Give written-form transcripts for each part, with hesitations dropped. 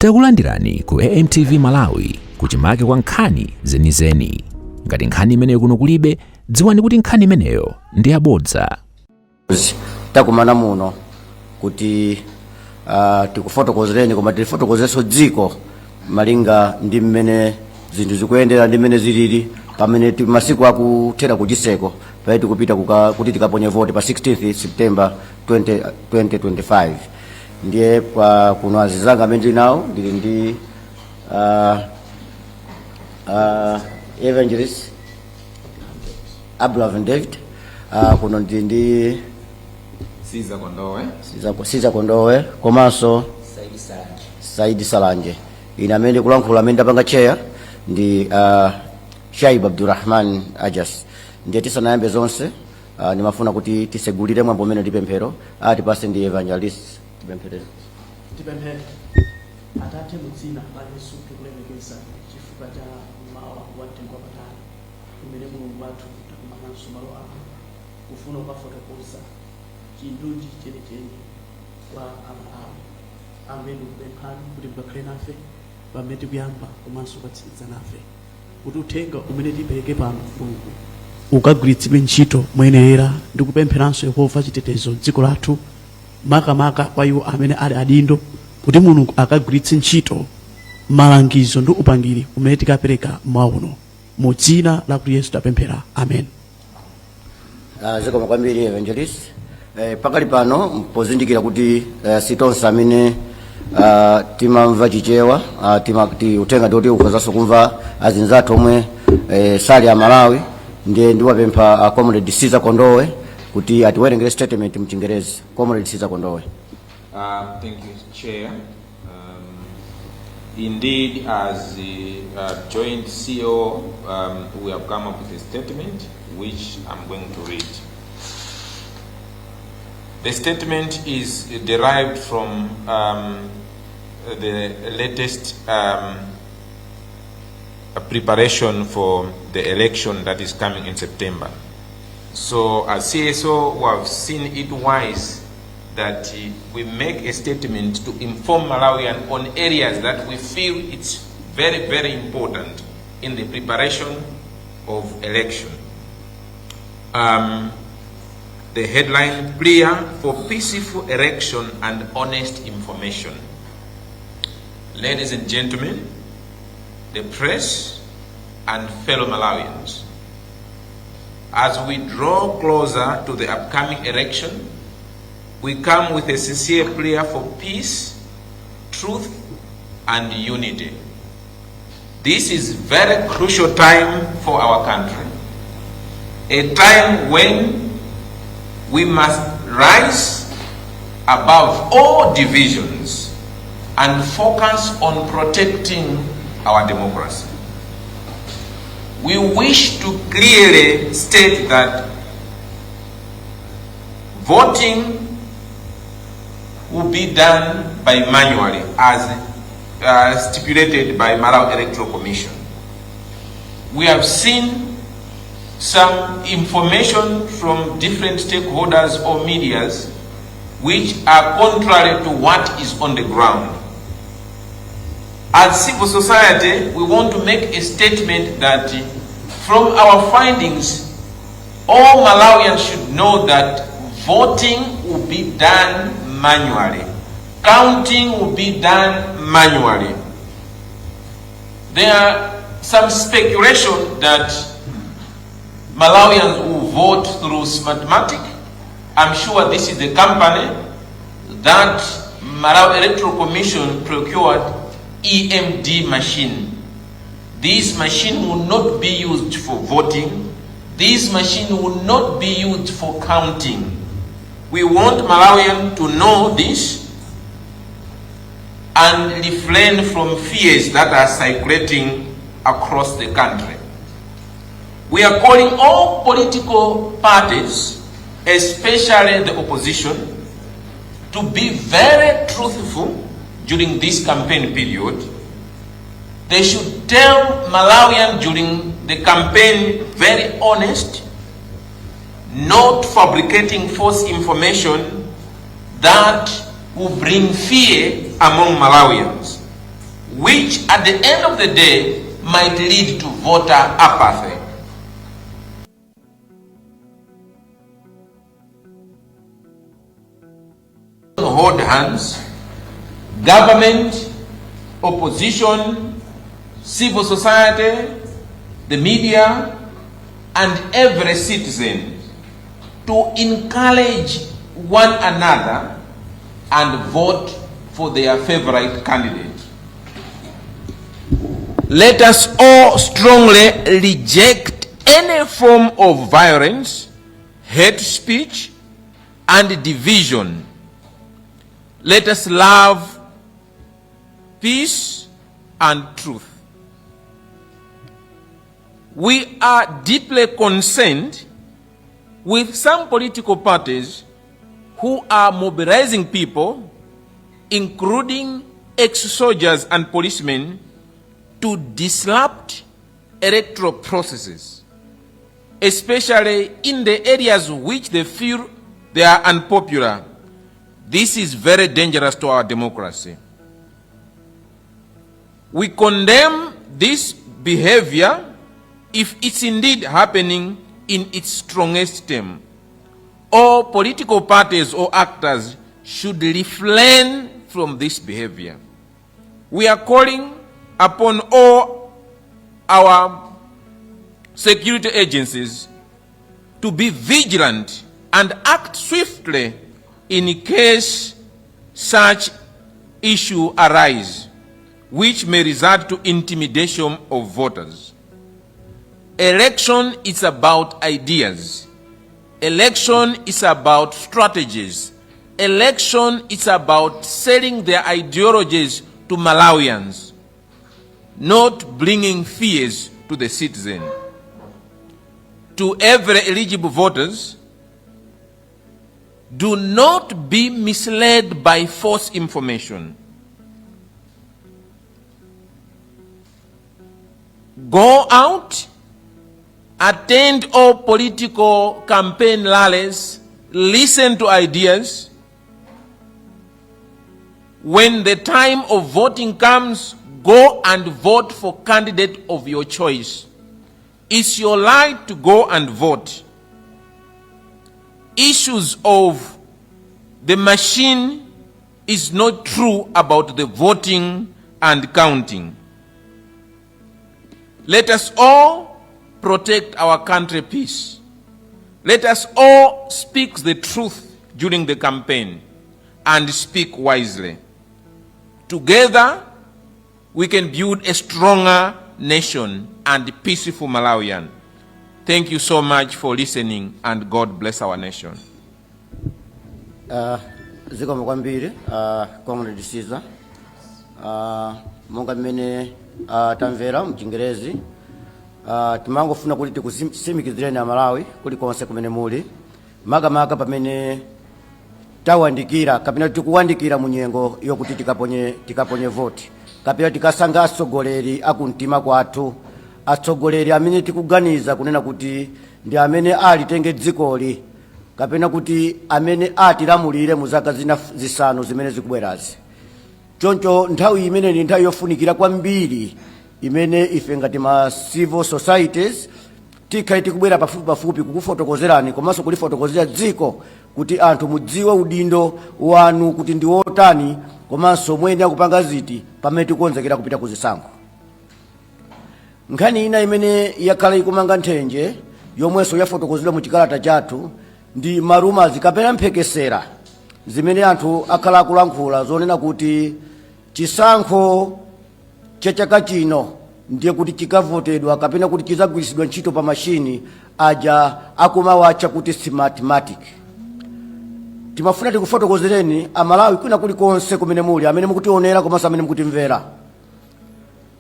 Takulandirani ku AMTV Malawi, kuchimake kwa nkhani zenizeni. Ngati nkhani imeneyo kuno kulibe, dziwani kuti nkhani imeneyo ndi yabodza. Takumana muno kuti tikufotokozereni, koma tilifotokozerenso dziko malinga ndi mmene zinthu zikuyendera ndi mmene zilili pamene masiku akuthera kuchiseko, pamene tikupita kuti tikaponye voti pa 16th September 20, 2025. Ndiye pa kuno azizanga amene ndili nawo, ndili ndi Evangelist Abdullah David, kuno ndili ndi Siza Kondowe. Siza Kondowe komanso Saidi Salanje. Ine amene ndikulankhula, amene ndapanga chair, ndi Shaib Abdurrahman Ajas. Ndiye tisanayambe zonse, ndimafuna kuti tisegulire mwambo umene ndi pemphero. Atipase ndi Evangelist. Tipemphere. Tipemphere. Atate, mu dzina la Yesu, tikulemekeza chifukwa cha mawa wa mtengo wapatali umene Mulungu wathu takumananso malo ano kufuna kukafotokoza chindunji chenicheni kwa Amalawi. Ambuye, ndikupemphani kuti mukakhale nafe pamene tikuyamba komanso kukatsiriza nafe, kuti uthenga umene tipereke pano, Mulungu, ukagwiritsidwe ntchito moyenerera. Ndikupempheranso, Yehova, chitetezo dziko lathu, makamaka kwa iwo amene ali adindo, kuti Mulungu akagwiritse ntchito malangizo ndi upangiri umene tikapereka mmawa uno. Mu dzina la kuti Yesu tapemphera, amen. Zikomo kwambiri, Evangelist. Pakali pano, pozindikira kuti sitonse amene timamva Chichewa, uthenga ndikuti ukhozanso kumva azinzathu omwe sali Amalawi, ndiye ndiwapempha Comrade Siza Kondowe kuti atiwerengere statement mchingerezi. Comrade Siza Kondowe. Thank you, Chair. Indeed, as the joint CEO, we have come up with a statement which I'm going to read. The statement is derived from the latest preparation for the election that is coming in September. So, as CSO, we have seen it wise that we make a statement to inform Malawian on areas that we feel it's very, very important in the preparation of election. The headline: Prayer for peaceful election and honest information. Ladies and gentlemen, the press and fellow Malawians, as we draw closer to the upcoming election, we come with a sincere prayer for peace, truth, and unity. This is very crucial time for our country. A time when we must rise above all divisions and focus on protecting our democracy. We wish to clearly state that voting will be done by manually as stipulated by Malawi Electoral Commission. We have seen some information from different stakeholders or medias which are contrary to what is on the ground. As civil society, we want to make a statement that from our findings, all Malawians should know that voting will be done manually. Counting will be done manually. There are some speculation that Malawians will vote through Smartmatic. I'm sure this is the company that Malawi Electoral Commission procured EMD machine. This machine will not be used for voting. This machine will not be used for counting. We want Malawian to know this and refrain from fears that are circulating across the country. We are calling all political parties, especially the opposition, to be very truthful during this campaign period. They should tell Malawian during the campaign very honest, not fabricating false information that will bring fear among Malawians. which at the end of the day might lead to voter apathy. Hold hands, government, opposition, civil society, the media, and every citizen to encourage one another and vote for their favorite candidate. Let us all strongly reject any form of violence, hate speech, and division. Let us love peace and truth. We are deeply concerned with some political parties who are mobilizing people, including ex-soldiers and policemen, to disrupt electoral processes, especially in the areas which they feel they are unpopular. This is very dangerous to our democracy. We condemn this behavior if it's indeed happening in its strongest term. All political parties or actors should refrain from this behavior. We are calling upon all our security agencies to be vigilant and act swiftly in case such issue arise, which may result to intimidation of voters. Election is about ideas. Election is about strategies. Election is about selling their ideologies to Malawians, not bringing fears to the citizen. To every eligible voters, do not be misled by false information. Go out, attend all political campaign rallies, listen to ideas. When the time of voting comes, go and vote for candidate of your choice. It's your right to go and vote. Issues of the machine is not true about the voting and counting. Let us all protect our country peace. Let us all speak the truth during the campaign and speak wisely. Together, we can build a stronger nation and peaceful Malawian. Thank you so much for listening, and God bless our nation. Zikomo kwambiri, Comrade Caesar. Monga mmene tamvera mchingerezi, timangofuna kuti tikusimikizireni Amalawi kulikonse kumene muli, makamaka pamene tawandikira kapena tikuwandikira mu nyengo yokuti tikaponye voti kapena tikasankha atsogoleri akumtima kwathu, atsogoleri amene tikuganiza kunena kuti ndi amene alitenge dzikoli kapena kuti amene atilamulire mu zaka zina 5 zimene zikubwerazi. Choncho nthawi imene ndi nthawi yofunikira kwambiri imene ife ngati ma civil societies tikhale tikubwera pafupi pafupi kukufotokozerani komanso kulifotokozera dziko kuti anthu mudziwe udindo wanu kuti ndi wotani komanso muyenera kupanga ziti pamene tikukonzekera kupita ku zisankho. Nkhani ina imene yakhala ikumanga nthenje, yomwenso yafotokozedwa mu chikalata chathu, ndi ma rumours kapena mphekesera zimene anthu akhala akulankhula zonena kuti chisankho cha chaka chino ndiye kuti chikavotedwa kapena kuti chizagwiritsidwa ntchito pa mashini aja akumawatcha kuti Smartmatic. Timafuna tikufotokozereni Amalawi kwina kulikonse kumene muli, amene mukutionera komanso amene mukutimvera,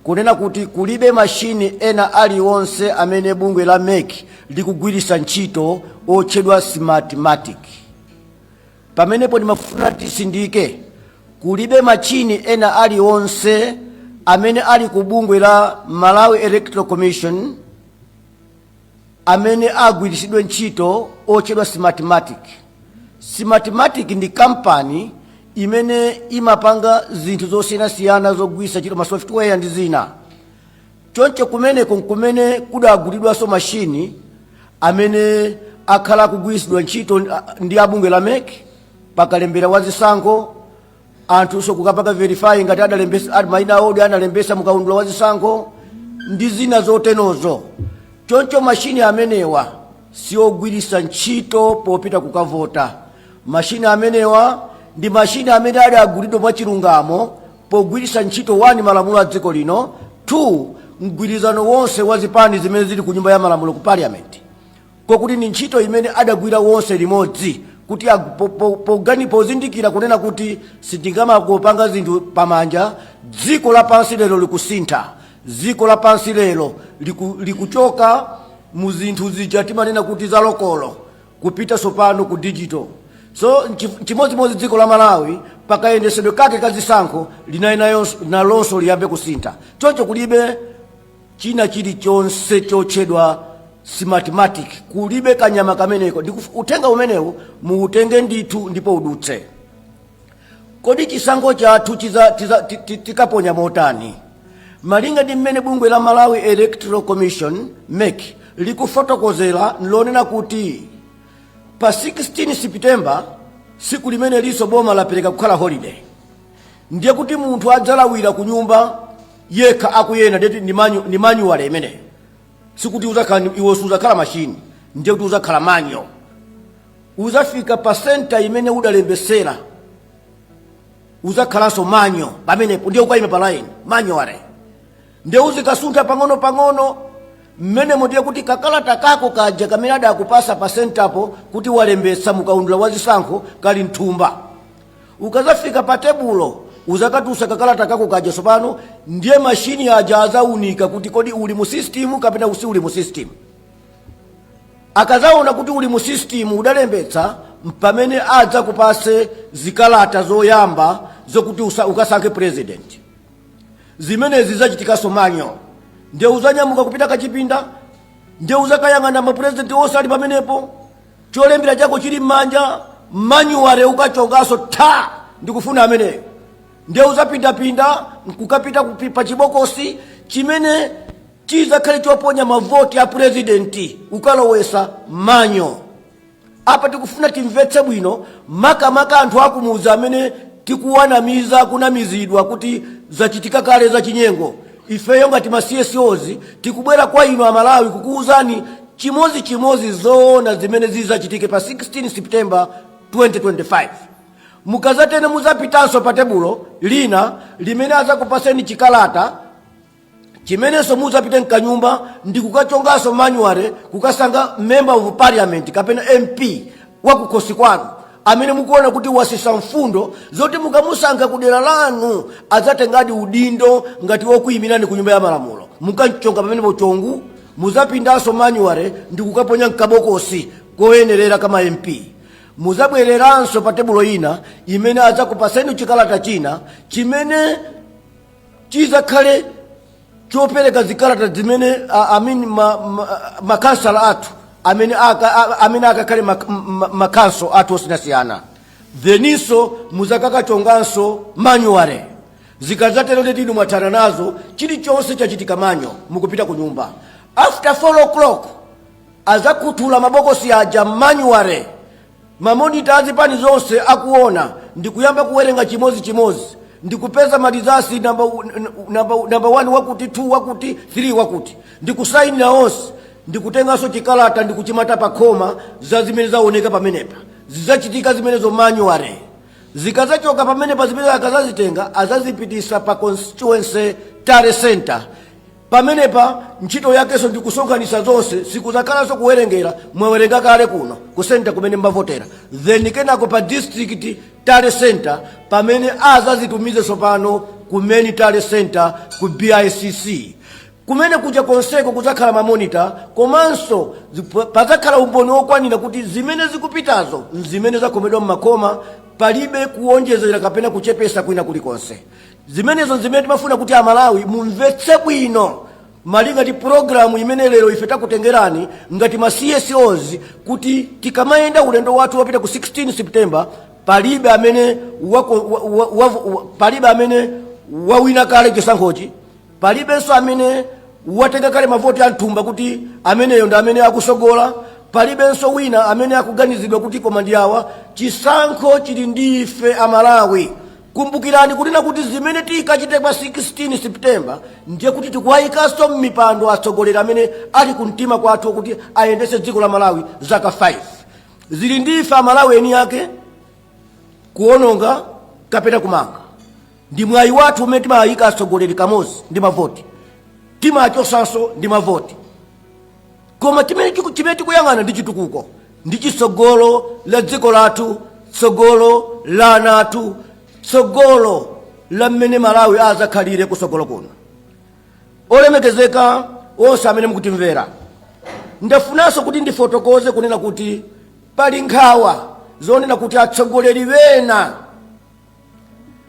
kunena kuti kulibe mashini ena aliwonse amene bungwe la MEC likugwiritsa ntchito otchedwa Smartmatic. Pamenepo ndimafuna tisindike: kulibe machini ena aliwonse amene ali ku bungwe la Malawi Electoral Commission amene agwiritsidwe ntchito otchedwa Smartmatic. Smartmatic ndi kampani imene imapanga zinthu zosiyanasiyana zogwiritsa ntchito ma software ndi zina. Choncho kumeneko nkumene kudagulidwanso mashini amene akhala akugwiritsidwa ntchito ndi abungwe la MEC pakalembera wa zisankho, anthunso kukapanga verify ngati adalembesa mayina awo analembesa mukaundula wa zisankho ndi zina zotenozo. Choncho mashini amenewa siogwiritsa ntchito popita kukavota. Mashini amenewa ndi mashini amene adagulidwa mwachilungamo pogwiritsa ntchito 1 malamulo a dziko lino, 2 mgwirizano wonse wa zipani zimene zili ku Nyumba ya Malamulo, ku Parliament, kokuti ni ntchito imene adagwira wonse limodzi kuti pozindikira kunena kuti sitingamakopanga zinthu pamanja. Dziko lapansi lero likusintha. Dziko lapansi lero likuchoka mu zinthu zija timanena kuti za local kupita sopano ku digital. So chimodzimodzi dziko la Malawi pakayendesedwe kake kazisankho linali nalonso liyambe kusintha. Choncho kulibe china chilichonse chotchedwa Smartmatic, kulibe kanyama kameneko. Uthenga umenewu muutenge ndithu ndipo udutse. Kodi chisankho chathu tikaponya motani? Malinga ndi mmene bungwe la Malawi Electoral Commission, MEC, likufotokozera, lonena kuti pa 16 September, siku limene liso boma lapereka kukhala holiday, ndiye kuti munthu adzalawira ku nyumba yekha akuyenda. Ndeti ni manual imeneyo, sikuti uzakhala iwe, suzakhala mashini, ndiye kuti uzakhala manual. Uzafika pa center imene udalembesera, uzakhalanso manual pamenepo, ndiye ukayima pa line manual, ndiye uzikasuntha pang'ono pang'ono mmenemo. Ndiye kuti kakalata kako kaja kamene adakupasa pa centerpo kuti walembetsa mukaundula wa zisankho kali mthumba, ukazafika pa tebulo uzakatusa kakalata kako kaja. Sopano ndiye mashini aja azaunika kuti kodi uli mu system kapena usi uli mu system. Akazaona kuti uli mu system, udalembetsa, pamene adzakupase zikalata zoyamba zokuti ukasankhe president. Zimenezi zachitikanso manual. Ndiye uzanyamuka kupita kachipinda, ndiye uzakayang'ana mapurezidenti onse ali pamenepo, cholembera chako chili m'manja, manual, ukachonganso tha, ndikufuna ameneyo. Ndiye uzapindapinda nkukapita pa chibokosi chimene chizakhale choponya mavoti a purezidenti, ukalowesa manual. Apa tikufuna timvetse bwino, makamaka anthu akumudzi amene tikuwanamiza, kunamizidwa kuti zachitika kale zachinyengo. Ifeyo ngati ma CSOs tikubwera kwa inu Amalawi kukuwuzani chimodzimodzi zoona zimene zizachitike pa 16 September 2025. Mukazatene muzapitanso pa tebulo lina limene azakupaseni chikalata chimenenso muzapite mkanyumba ndi kukachonganso manual, kukasankha member of parliament kapena MP wakukhosi kwanu amene mukuona kuti wasisa mfundo zoti mukamusankha kudera lanu adzatengadi udindo ngati wokuyimirani ku Nyumba ya Malamulo. Mukamchonga pamenepo chongu, muzapindanso manual ndi kukaponya mkabokosi koyenerera kama MP. Muzabwereranso pa tebulo ina imene adzakupaseni chikalata china chimene chizakhale chopereka zikalata zimene I mean, makansala athu amene akakhale makanso athu osiyanasiyana. Theninso muzakakachonganso manual. Zikadzatero ndeti inu mwathana nazo, chilichonse chachitika manual. Mukupita ku nyumba after 4 o'clock, azakhuthula mabokosi aja manual, mamonita azipani zonse akuona, ndikuyamba kuwerenga chimodzimodzi ndikupeza ma results, number 1 wakuti, 2 wakuti, 3 wakuti, ndikusayinira onse, ndikutenganso chikalata ndikuchimata pa khoma za zimene zaoneka pamenepa. Zidzachitika zimenezo manual. Zikazachoka pamenepa, zimene akazazitenga azazipitisa pa constituency tally center. Pamenepa ntchito yakenso ndikusonkhanitsa zonse, sikuzakhalanso kuwerengera, mwawerenga kale kuno ku center kumene mbavotera. Then kenako pa district tally center, pamene azazitumize tsopano ku main tally center ku BICC. Kumene kuja konseko kuzakhala mamonita, komanso pazakhala umboni wokwanira kuti zimene zikupitazo nzimene zakhomedwa mmakoma, palibe kuwonjezera kapena kuchepesa kwina kulikonse. Zimenezo zimene timafuna kuti Amalawi mumvetse bwino malinga ndi pulogalamu imene lero ife takutengerani ngati ma CSOs, kuti tikamayenda ulendo wathu wapita ku 16 September. Palibe amene wako, wa, wa, wa, wa, palibe amene wawina kale chisankhochi, palibenso amene watenga kale mavoti a mthumba kuti ameneyo ndi amene akusogola, palibenso wina amene akuganizidwa kuti koma ndi awa. Chisankho chili ndi ife Amalawi. Kumbukirani kunena kuti zimene tikachite pa 16 September ndiye kuti tikuwayikanso m'mipando atsogoleri amene ali kumtima kwathu kuti ayendetse dziko la Malawi zaka 5. Zili ndi ife Amalawi eni ake kuononga kapena kumanga. Ndi mwayi wathu umene timayika atsogoleri kamodzi ndi mavoti, timachosanso ndi mavoti, koma chimene tikuyang'ana ndi chitukuko, ndi chitsogolo la dziko lathu, tsogolo la ana athu, tsogolo la mmene Malawi azakhalire kutsogolo kuno. Olemekezeka onse amene mukutimvera, ndafunanso kuti ndifotokoze kunena kuti pali nkhawa zonena kuti atsogoleri wena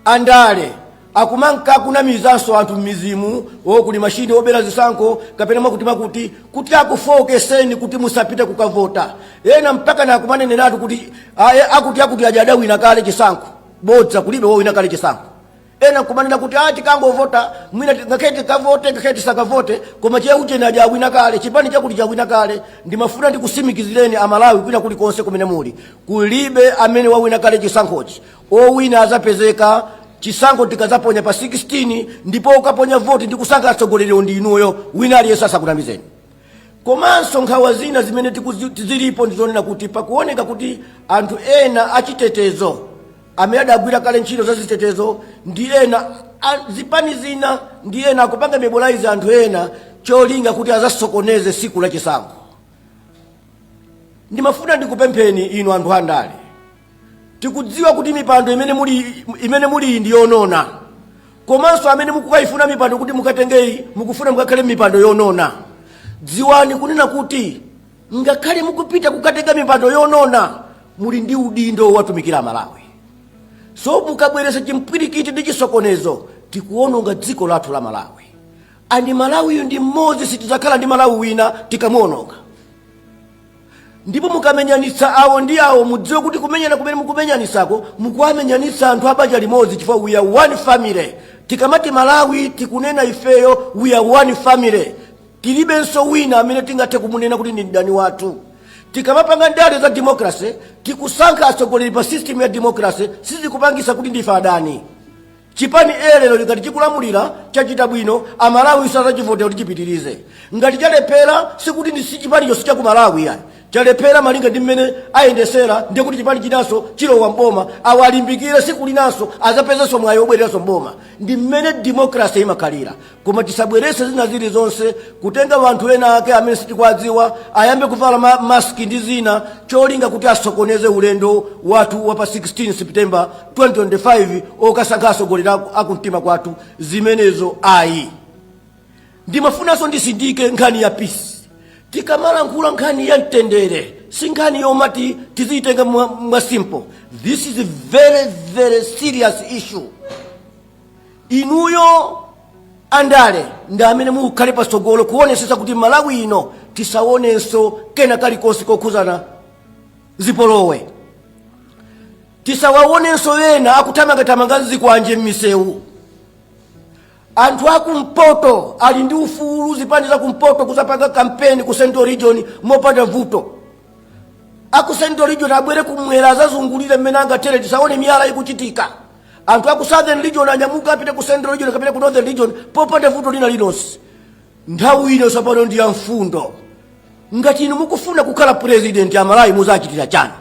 andale akumanka akunamizanso anthu m'midzimu okuli mashini obera zisankho kapena makuti makuti kuti akufowokeseni kuti musapite kukavota. Ena mpaka na akumaneneratu kuti akuti akuti aja adawina kale chisankho. Bodza, kulibe wowina kale chisankho. Ena nkumanena kuti tikangovota mwina, ngakhale tikavote, ngakhale tisakavote, koma cheucheni aja awina kale, chipani chakuti chawina kale. Ndimafuna ndikusimikizireni Amalawi kwina kulikonse kumene muli, kulibe amene wawina kale chisankhochi. Owina azapezeka chisankho tikazaponya pa 16, ndipo ukaponya voti ndi kusankha atsogoleri ndi inuyo. Wina aliyense asakunamizeni. Komanso nkhawa zina zimene zilipo ndizonena kuti pakuoneka kuti anthu ena achitetezo amene adagwira kale ntchito za zitetezo ndi ena zipani zina ndi ena akupanga mobilize anthu ena cholinga kuti azasokoneze siku la chisankho. Ndimafuna ndikupempheni inu anthu andale, tikudziwa kuti mipando imene muli ndi yonona, komanso amene mukukayifuna mipando kuti mukatengeyi, mukufuna mukakhale mipando yonona. Dziwani kunena kuti ngakhale mukupita kukatenga mipando yonona, muli ndi udindo watumikira Amalawi. So mukabweresa chimpwirikiti ndi chisokonezo, tikuononga dziko lathu la Malawi. And Malawiyu ndi mmodzi, sitidzakhala ndi Malawi wina tikamuononga. Ndipo mukamenyanitsa awo ndi awo, mudziwe kuti kumenyana kumene mukumenyanisako, mukuwamenyanitsa anthu abanja limodzi, chifukwa we are one family. Tikamati Malawi, tikunena ifeyo we are one family. Tilibenso wina amene tingathe kumunena kuti ndi mdani wathu. Tikamapanga ndale za democracy, tikusankha atsogoleri pa system ya democracy, sizikupangisa kuti ndife adani. Chipani lero ngati chikulamulira chachita bwino, Amalawi sazachivotera kuti chipitirize. Ngati chalephera, sikuti ndi si chipanicho si chaku Malawi yani. Chalephera malinga ndi mmene ayendesera, ndiye kuti chipani chinanso chilowa mboma, awalimbikire, siku linanso azapezenso mwayi wobwereranso mboma. Ndi mmene democracy imakhalira. Koma tisabwerese zina zilizonse kutenga wanthu ena ake amene sitikuwadziwa ayambe kuvala mask ndi zina cholinga kuti asokoneze ulendo wathu wa pa 16 September 2025 okasankha atsogoleri akumtima kwathu. Zimenezo ayi. Ndimafunanso ndisindike nkhani ya peace. Tikamalankhula nkhani ya mtendere, si nkhani yomati tiziyitenga mwa simple. This is a very, very serious issue. Inuyo andale ndi amene mukhale patsogolo kuonesesa kuti Malawi ino tisaonenso kena kalikonse kokhuzana zipolowe, tisawaonenso ena akuthamangathamanga nzikwanje m'misewu. Anthu akumpoto ali ndi ufulu, zipani za kumpoto kuzapanga kampeni ku Central Region mopanda vuto. Aku Central Region abwere kumwera azazungulire mmene angathere, tisaone miyala ikuchitika. Anthu aku Southern Region anyamuka apite ku Central Region kapena ku Northern Region popanda vuto lina lilonse. Nthawi ino tsopano ndi ya mfundo. Ngati inu mukufuna kukhala president, Amalawi muzachitira chani?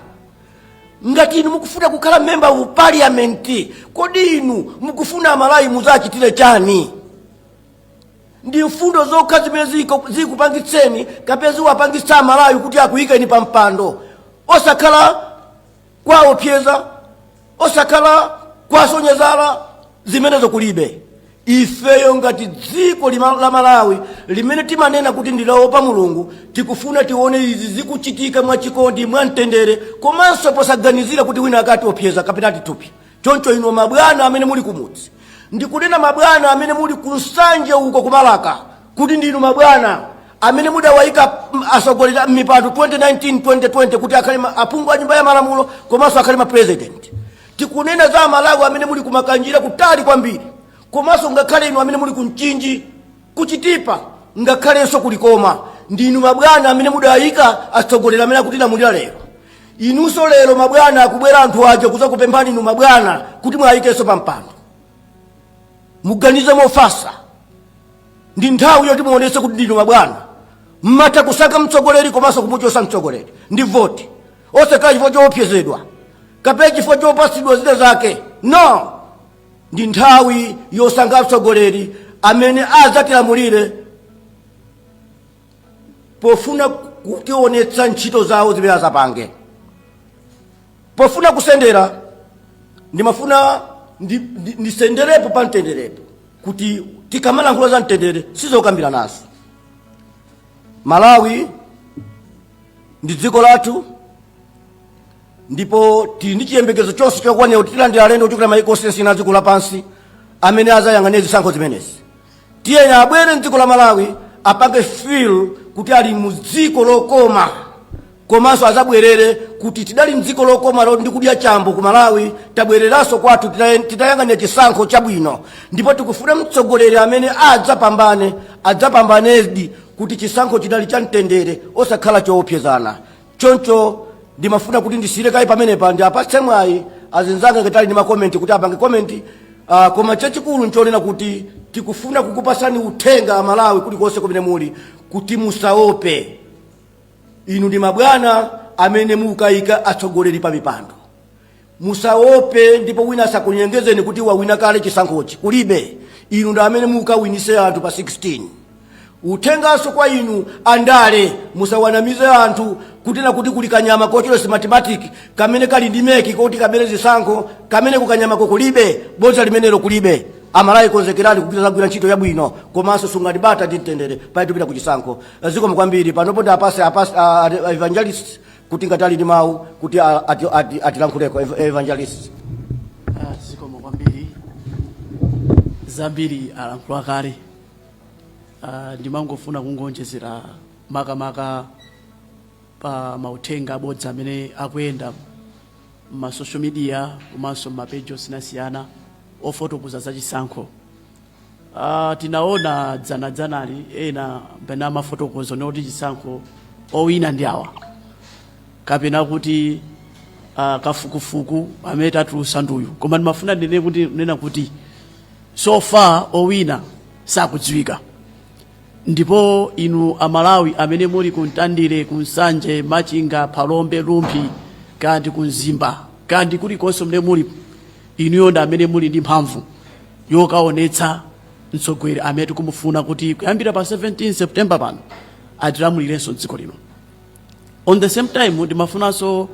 Ngati inu mukufuna kukhala member of parliament, kodi inu mukufuna Amalawi muzachitire chani? Ndi mfundo zokha zimene zikupangitseni kapena ziwapangitsa Amalawi kuti akuyikeni pa mpando, osakhala kwaopseza, osakhala kwasonyezala. Zimenezo kulibe. Ifeyo ngati dziko la Malawi limene timanena kuti ndilaopa Mulungu, tikufuna tione izi zikuchitika mwachikondi, mwamtendere, komanso posaganizira kuti wina akati opseza kapena atithupsa. Choncho inu mabwana amene muli kumudzi, ndikunena mabwana amene muli kunsanje uko kumalaka, kuti ndinu mabwana amene mudawayika atsogoleri m'mipando 2019, 2020 kuti akhale aphungu a nyumba ya malamulo komanso akhale ma president. Tikunena za Amalawi amene muli kumakanjira kutali kwambiri, komanso ngakhale inu amene muli kumchinji, kuchitipa, ngakhalenso kulikoma. Ndinu mabwana amene mudayika atsogoleri amene akutilamulira lero. Inunso lero mabwana, akubwera anthu aja kuzakupemphani inu mabwana kuti mwayikenso pa mpando. Muganize mofatsa. Ndi nthawi yoti muonetse kuti ndinu mabwana, mmatha kusankha mtsogoleri komanso kumuchosa mtsogoleri ndi voti, osakhala chifukwa choopsezedwa kapena chifukwa chopatsidwa zina zake, no. Ndi nthawi yosankha mtsogoleri amene adzatilamulire pofuna kutionetsa ntchito zawo zimene azapange. Pofuna kusendera, ndimafuna ndisenderepo pa mtenderepo, kuti tikamalankhula za mtendere sizokambira nazo. Malawi ndi dziko lathu, ndipo tili ndi chiyembekezo chonse chokwanira kuti tilandira alendo kuchokera maiko osiyanasiyana a dziko lapansi amene azayang'anira zisankho zimenezi. Tiyeni abwere mdziko la Malawi, apange feel kuti ali mu dziko lokoma, komanso azabwerere kuti tidali mdziko lokoma lo ndi kudya chambo ku Malawi. Tabwereranso kwathu titayang'anira chisankho chabwino, ndipo tikufuna mtsogoleri amene adzapambane adzapambanedi kuti chisankho chidali cha mtendere, osakhala choopsezana. Choncho ndimafuna kuti ndisiyire kayi pamenepa, ndi apatse mwayi azinzanga ngati ali ndi ma comment kuti apange comment. Koma chachikulu nchonena kuti tikufuna kukupasani uthenga, Amalawi kulikonse kumene muli, kuti musaope. Inu ndi mabwana amene mukayika atsogoleri pa mipando. Musaope, ndipo wina asakunyengezeni kuti wawina kale chisankhochi. Kulibe. Inu ndi amene mukawinise anthu pa 16. Uthenganso kwa inu andale: musawanamize anthu kunena kuti kuli kanyama kochedwa Smartmatic kamene kali ndi MEC koti kabere zisankho. Kamene kukanyamako kulibe, bodza limenelo kulibe. Amalawi, konzekerani kupita zagwira ntchito yabwino, komanso sungani bata ndi mtendere pali tupita ku chisankho. Zikomo kwambiri. Panopo ndi apase evangelist kuti ngati ali ndi mawu kuti atilankhuleko. Evangelist. Ah, zikomo kwambiri. Zambiri alankhula kale. Ah, ndimangofuna kungonjezera makamaka pa mauthenga abodza amene akuyenda ma social media komanso mapeji osiyanasiyana ofotokoza za chisankho. Tinaona dzanadzanali ena pena amafotokoza noti chisankho owina ndi awa, kapena kuti kafukufuku amene tatulusa nduyu. Koma ndimafuna ndinene kuti nena kuti so far owina sakudziwika. Ndipo inu Amalawi amene muli ku Mtandire, ku Nsanje, Machinga, Phalombe, Rumphi, kandi ku Mzimba, kandi kulikonse mene muli, inuyo ndi amene muli ndi mphamvu yokaonetsa mtsogoleri amene tikumufuna kuti kuyambira pa 17 September pano atilamulirenso dziko lino. On the same time, ndimafunanso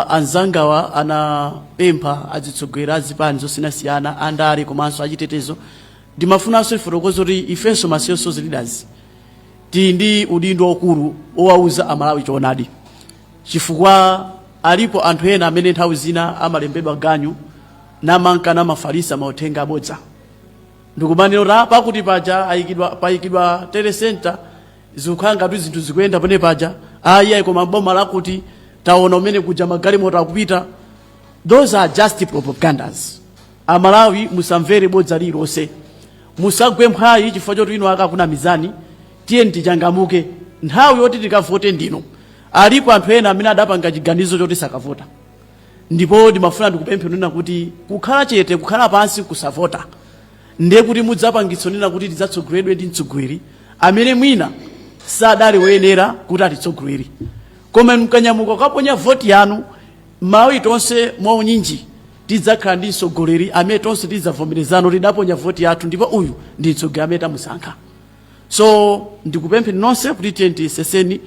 anzangawa anapempha azitsogoleri azipani zosiyanasiyana, andale komanso achitetezo. Ndimafunanso ifotokoze kuti ifenso ma CSOs leaders tili ndi udindo waukulu owauza Amalawi choonadi, chifukwa alipo anthu ena amene nthawi zina amalembedwa ganyu namanka namafalisa mauthenga abodza, ndikumanena pakuti paja ayikidwa, payikidwa telecenter, zikukhala ngati zinthu zikuyenda pene paja. Ayi ayi, koma boma lakuti taona umene kuja magalimoto akupita. Those are just propagandas. Amalawi, musamvere bodza lililonse, musagwe mphwayi chifukwa choti inu akakunamizani. Tiye tichangamuke, nthawi yoti tikavote ndino. Alipo anthu ena amene adapanga chiganizo choti sakavota, ndipo ndimafuna ndikupemphe nena kuti kukhala chete, kukhala pansi, kusavota, ndiye kuti mudzapangitsa nena kuti tidzatsogoleredwe ndi mtsogoleri amene mwina sadali woyenera kuti atitsogolere. Koma mkanyamuka kukaponya voti yanu, Malawi tonse mwaunyinji tidzakhala ndi mtsogoleri amene tonse tidzavomerezana kuti tidaponya voti yathu, ndipo uyu ndi mtsogoleri amene tamusankha. So ndikupempheni nonse kuti tiye tiyeseseni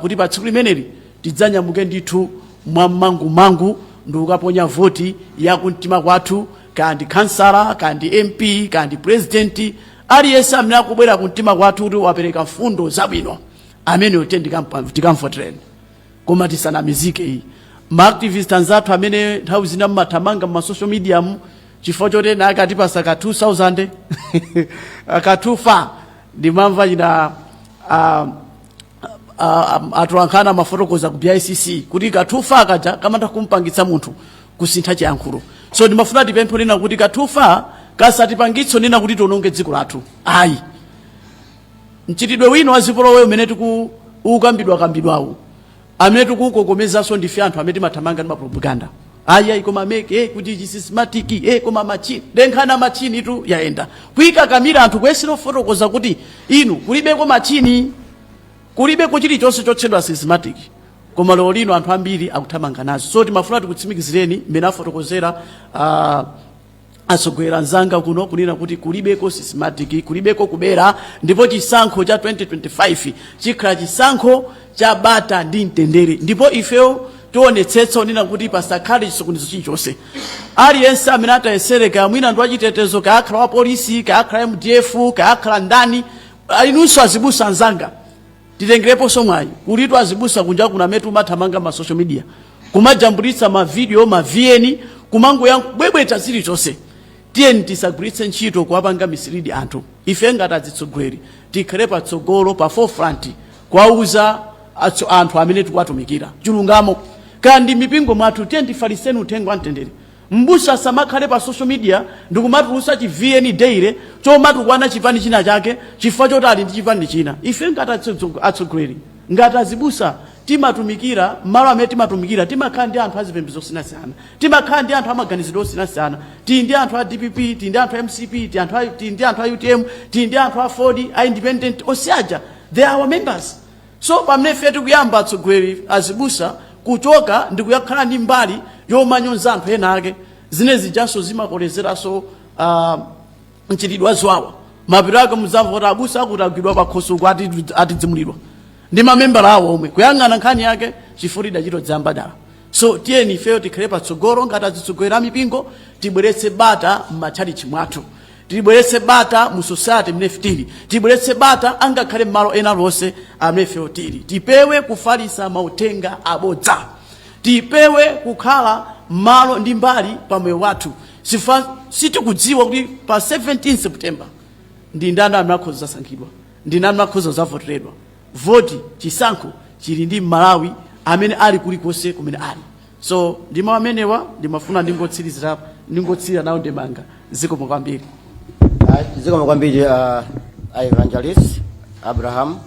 kuti pa tsiku limeneli tidzanyamuke ndithu mwammangumangu ndi kukaponya voti ya kumtima kwathu, kaya ndi kansala, kaya ndi MP, kaya ndi president, aliyense amene akubwera kumtima kwathu kuti wapereka mfundo zabwino, ameneyo tiye tikamvotereni. Koma tisanamizike iyi. Ma activist anzathu amene nthawi zina mmathamanga mma social media mu chifukwa choti ena akatipasa ka 2000, ka 25, ndimamva china atolankhana amafotokoza ku BICC kuti ka 25 kaja kamatha kumpangitsa munthu Kusintha chiyankhulo. So ndimafuna tipemphe nena kuti kathufa kasatipangitso nena kuti tiononge dziko lathu, ayi. Mchitidwe wina wa zipolowe umene tiku ukambidwa kambidwawo, amene tikuukokomezanso ndife anthu amene timathamanga ndi mapropaganda. Ayi, ayi, koma MEC kuti chi systematic, koma machine denkhana machine tu yayenda kuyikakamira anthu, kuyesera kufotokoza kuti inu kulibeko machine, kulibeko chilichonse chotchedwa systematic, koma lero lino anthu ambiri akuthamanga nazo. So timafuna tikutsimikizireni mmene afotokozera atsogoleri anzanga kuno kunena kuti kulibeko systematic, kulibeko kubera, ndipo chisankho cha 2025 chikhala chisankho cha bata ndi mtendere. Ndipo ifeyo tionetsetsa kunena kuti pasakhale chisokonezo chilichonse. Aliyense amene atayesere, kaya mwina ndi wachitetezo, kaya akhala wa polisi, kaya akhala MDF, kaya akhala ndani, inunso azibusa anzanga, titengereponso mwayi. Kulitu azibusa kunja kuno amene timathamanga ma social media kumajambulitsa ma video, ma VN, kumangoyabwebweta zilichonse. Tiyeni tisagwiritse ntchito kuwapanga mislead anthu. Ife ngati azitsogoleri tikhale patsogolo, pa forefront, kuwauza anthu amene tikuwatumikira chilungamo. Kandi mipingo mwathu, tiyeni tifaliseni uthenga wa mtendere. Mbusa samakhale pa social media ndikumatulusa chi VN daily chomatukwana chipani china chake chifukwa choti ali ndi chipani china. Ife ngati atsogoleri, ngati azibusa, timatumikira malo amene timatumikira, timakhala ndi anthu azipembedzo osiyanasiyana, timakhala ndi anthu amaganizidwe osiyanasiyana. Tili ndi anthu a DPP, tili ndi anthu a MCP, tili ndi anthu a UTM, tili ndi anthu a AFORD, a independent, osiaja, they are our members. So pamene ife tikuyamba, atsogoleri azibusa, kuchoka ndi kuyakhala ndi mbali yomanyonza anthu ena ake, zine zijanso zimakolezeranso mchitidwe waziwawa. Mapeto ake muzamva kuti abusa akuti agwidwa pakhosi uku, atidzimulidwa ndi mamembala awo omwe, kuyang'ana nkhani yake chifukwa idachito dzamba dala. So tiyeni ifeyo tikhale patsogolo ngati azitsogoleri a mipingo, tibweretse bata m'matchalichi mwathu, tibweretse bata mu society imene tili, tibweretse bata angakhale m'malo ena lonse amene ifeyo tili. Tipewe kufalisa mauthenga abodza, tipewe kukhala malo ndi mbali pa moyo wathu. Sifa sitikudziwa kuti pa 17 September ndi ndani amene akhoza zasankhidwa, ndi ndani akhoza zavoteredwa. Voti, chisankho chili ndi Malawi amene ali kulikonse kumene ali. So ndimo amenewa ndimafuna ndingotsirizira, ndingotsira nawo ndemanga. Zikomo kwambiri. Zikomo kwambiri, evangelist Abraham.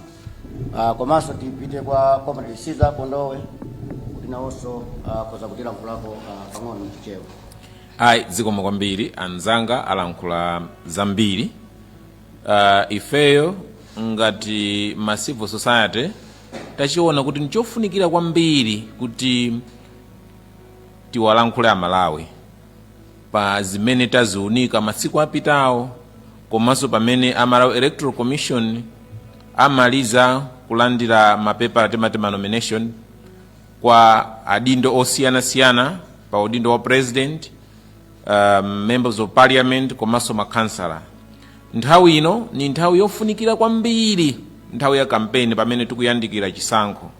Komanso tipite kwa Comrade Caesar Kondowe kuti nawonso akhoza kutilankhulako pang'ono mchichewa. Ayi, zikomo kwambiri. Anzanga alankhula zambiri. Ifeyo ngati ma civil society tachiona kuti nchofunikira kwambiri kuti tiwalankhule Amalawi pa zimene taziunika masiku apitawo, komanso pamene a Malawi Electoral Commission amaliza kulandira mapepala, timati ma nomination, kwa adindo osiyanasiyana pa udindo wa president, members of parliament komanso makhansala. Nthawi ino ni nthawi yofunikira kwambiri, nthawi ya kampeni, pamene tikuyandikira chisankho.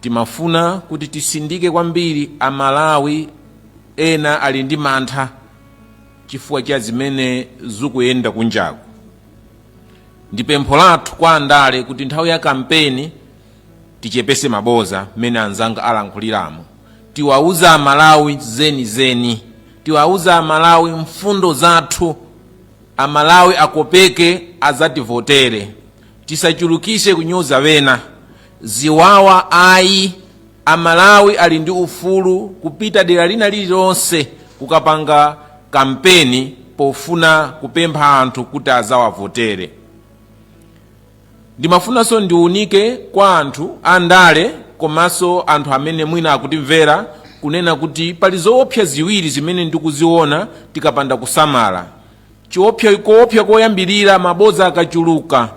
Timafuna kuti tisindike kwambiri. Amalawi ena ali ndi mantha chifukwa cha zimene zikuyenda kunjaku. Ndi pempho lathu kwa andale kuti nthawi ya kampeni tichepese maboza mmene anzanga alankhuliramo. Tiwauza Amalawi zenizeni, tiwauza Amalawi mfundo zathu, Amalawi akopeke azativotere. Tisachulukise kunyoza wena, ziwawa ayi. Amalawi ali ndi ufulu kupita dera lina lililonse kukapanga kampeni pofuna kupempha anthu kuti azawavotere. Ndimafunanso ndiunike kwa anthu andale komanso anthu amene mwina akutimvera kunena kuti pali zoopsa ziwiri zimene ndikuziona tikapanda kusamala. Chiopsa, koopsa koyambirira, mabodza akachuluka,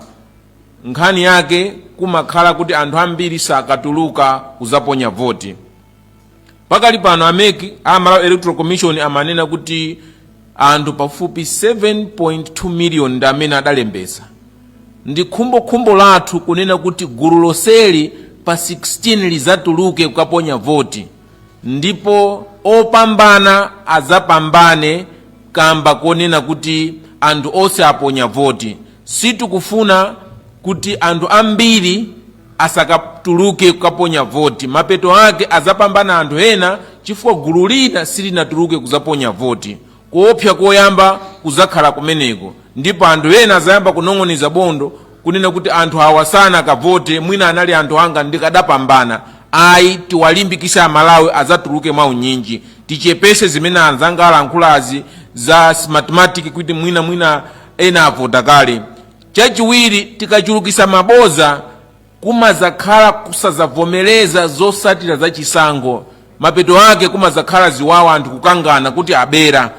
nkhani yake kumakhala kuti anthu ambiri sakatuluka kuzaponya voti. Pakali pano a MEC, a Malawi Electoral Commission, amanena kuti anthu pafupi 7.2 million ndi amene adalembesa. Ndi khumbokhumbo lathu kunena kuti gulu lonseli pa 16 lizatuluke kukaponya voti, ndipo opambana azapambane kamba konena kuti anthu onse aponya voti. Sitikufuna kuti anthu ambiri asakatuluke kukaponya voti, mapeto ake azapambana anthu ena chifukwa Chifukwa gulu lina silinatuluke kuzaponya voti. Kuopsa koyamba kuzakhala kumeneko, ndipo anthu ena azayamba kunong'oneza bondo kunena kuti anthu awa sanakavote, mwina anali anthu anga, ndikadapambana. Ayi, tiwalimbikise Amalawi azatuluke mwaunyinji. Tichepese zimene anzanga alankhulazi za Smartmatic, kuti mwina mwina ena avota kale. Chachiwiri, tikachulukisa maboza, kumazakhala kusazavomereza zosatira za chisankho. Mapeto ake kumazakhala ziwawa, anthu kukangana kuti abera.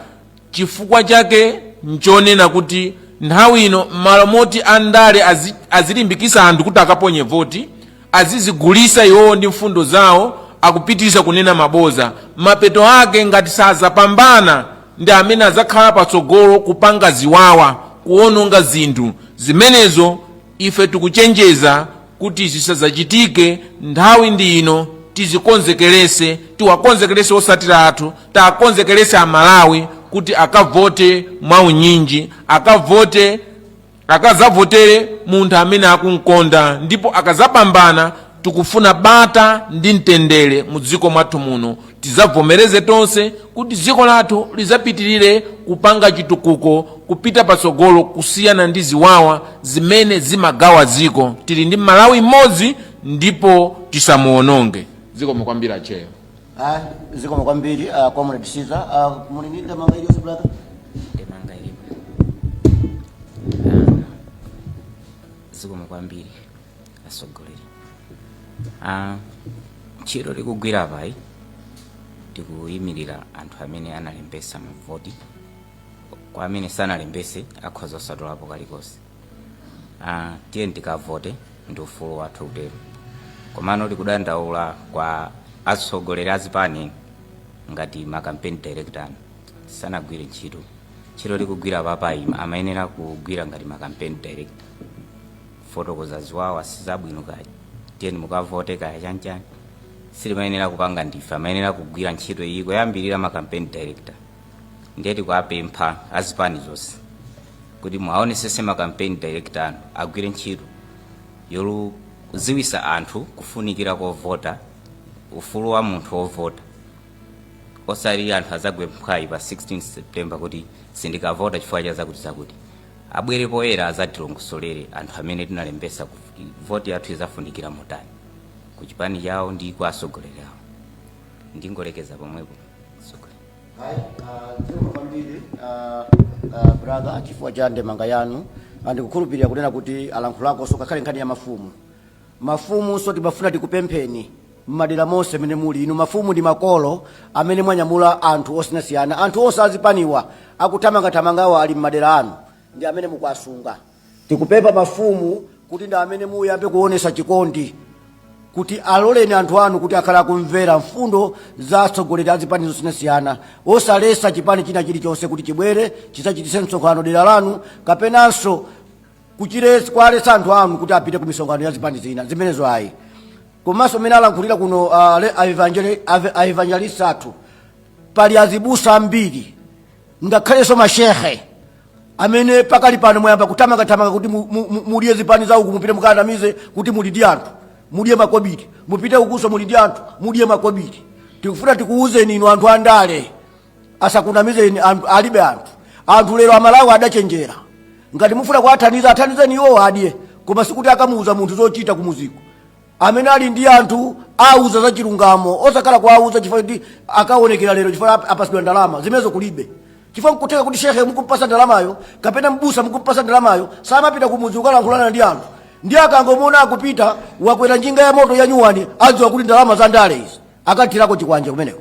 Chifukwa chake nchonena kuti nthawi ino, m'malo moti andale azilimbikisa anthu kuti akaponye voti, azizigulisa iwowo ndi mfundo zawo, akupitiriza kunena maboza. Mapeto ake, ngati sazapambana, ndi amene azakhala patsogolo kupanga ziwawa, kuwononga zinthu. Zimenezo ife tikuchenjeza kuti zisazachitike. Nthawi ndi ino, tizikonzekerese, tiwakonzekerese osatira athu, takonzekerese Amalawi kuti akavote mwaunyinji, akavote, akazavotere munthu amene akunkonda, ndipo akazapambana tikufuna bata ndi mtendere mu dziko mwathu muno. Tizavomereze tonse kuti dziko lathu lizapitirire kupanga chitukuko, kupita patsogolo, kusiyana ndi ziwawa zimene zimagawa dziko. Tili ndi Malawi mmodzi ndipo tisamuononge. Zikomo kwambiri, acheyo. Ah, zikomo kwambiri, Comrade Caesar. Muli ndi ndemanga iliyonse, brother? Ndemanga ilipo. Zikomo kwambiri, atsogoleri. Ntchito tikugwira apayi, tikuyimirira anthu amene analembesa mavoti. Kwa amene sanalembese, akhoza osatolapo kalikonse. Tiye tikavote, ndi ufulu wathu kutero. Komano tikudandaula kwa atsogoleri azipani ngati ma campaign director anu sanagwire ntchito. Ntchito tikugwira papayi, amayenera kugwira ngati ma campaign director, fotokoza ziwawa sizabwino, kaya tiyeni mukavote, kaya chanchani. Sitimayenera kupanga ndife, amayenera kugwira ntchito iyi kuyambirira ma campaign director. Ndiye tikuapempha azipani zonse kuti muaonesese ma campaign director anu agwire ntchito yoluziwisa anthu kufunikira kovota, ufulu wa munthu wovota, osati anthu azagwe mphwayi pa 16 September kuti sindikavota chifukwa cha zakuti zakuti. Abwere poyera, azatilongosolere anthu amene tinalembesa voti yathu izafunikira motani ku chipani chawo ndi kwa atsogoleri awo. Ndingolekeza pomwepo, atsogoleri. Ayi, zikomo kwambiri, brother, chifukwa cha ndemanga yanu. Ndikukhulupirira kunena kuti alankhulakonso kakhale nkhani ya mafumu. Mafumu so timafuna tikupempheni mmadera monse mene muli inu mafumu ndi makolo amene mwanyamula anthu osiyanasiyana, anthu onse azipaniwa akuthamangathamangawa ali mmadera anu, ndi amene mukuasunga. Tikupempha mafumu kuti ndi amene muyambe kuonesa chikondi, kuti aloleni anthu anu kuti akhale akumvera mfundo za atsogoleri a zipani zosiyanasiyana, osalesa chipani china chilichonse kuti chibwere chidzachititse msonkhano dera lanu, kapenanso kuwaletsa anthu anu kuti apite ku misonkhano ya zipani zina. Zimenezo ayi. Komanso mmene alankhulira kuno aevangelist athu, pali azibusa ambiri, ngakhalenso mashehe amene pakali pano mwayamba kuthamangathamanga kuti mudye zipani za uku, mupite mukanamize kuti muli ndi anthu, mudye makobiri, mupite ukuso muli ndi anthu, mudye makobiri. Tikufuna tikuwuzeni inu anthu andale, asakunamizeni anthu, alibe anthu. Anthu lero, Amalawi adachenjera. Ngati mufuna kuwathandiza, athandizeni iwowo adye, koma sikuti akamuuza munthu zochita kumuziko. Amene ali ndi anthu auza za chilungamo, osakhala kuauza chifukwa kuti akaonekera lero, chifukwa apasidwa ndalama. Zimenezo kulibe, chifukwa nkutheka kuti shehe mukumpasa ndalamayo kapena mbusa mukumpasa ndalamayo samapita kumudzi kukalankhulana ndi anthu. Ndi akangomuona akupita, wakwera njinga ya moto ya nyuwani, adziwa kuti ndalama za ndale izi, akathirako chikwanje kumeneko.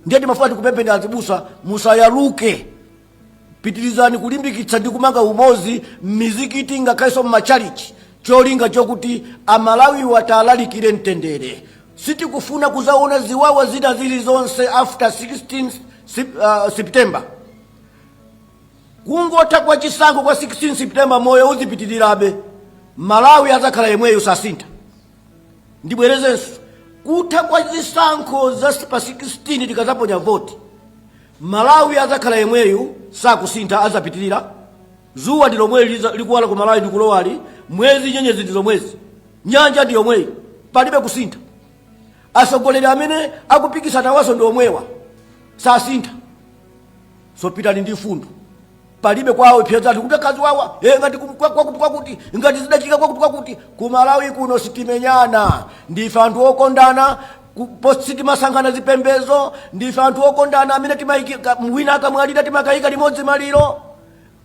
Ndiye timafuna tikupempheni azibusa, musayaluke. Pitirizani kulimbikitsa ndi kumanga umodzi m'mizikiti ngakhalenso m'matchalichi, cholinga chokuti Amalawiwa atalalikire mtendere. Sitikufuna kuzaona ziwawa zina zilizonse after 16 September. Kungotha kwa chisankho kwa 16 September, moyo uzipitirirabe. Malawi azakhala yemweyo, sasintha. Ndibwerezenso, kutha kwa zisankho za pa 16, tikazaponya voti, Malawi azakhala yemweyu, sakusintha, azapitirira. Zuwa ndi lomwe likuwala ku Malawi ndikulowali, mwezi, nyenyezi ndi zomwezi, nyanja ndi yomweyi, palibe kusintha. Atsogoleri amene akupikisana waso ndi omwewa, sasintha. So pitani ndi mfundo, palibe kwawo pyezatu kuti akazi wawa ngati kwakuti kwakuti, ngati zidachitika kwakuti kwakuti. Ku Malawi kuno sitimenyana, ndife anthu okondana. Sitimasankhana zipembezo, ndife anthu okondana amene timayika wina akamwalira timakayika limodzi maliro,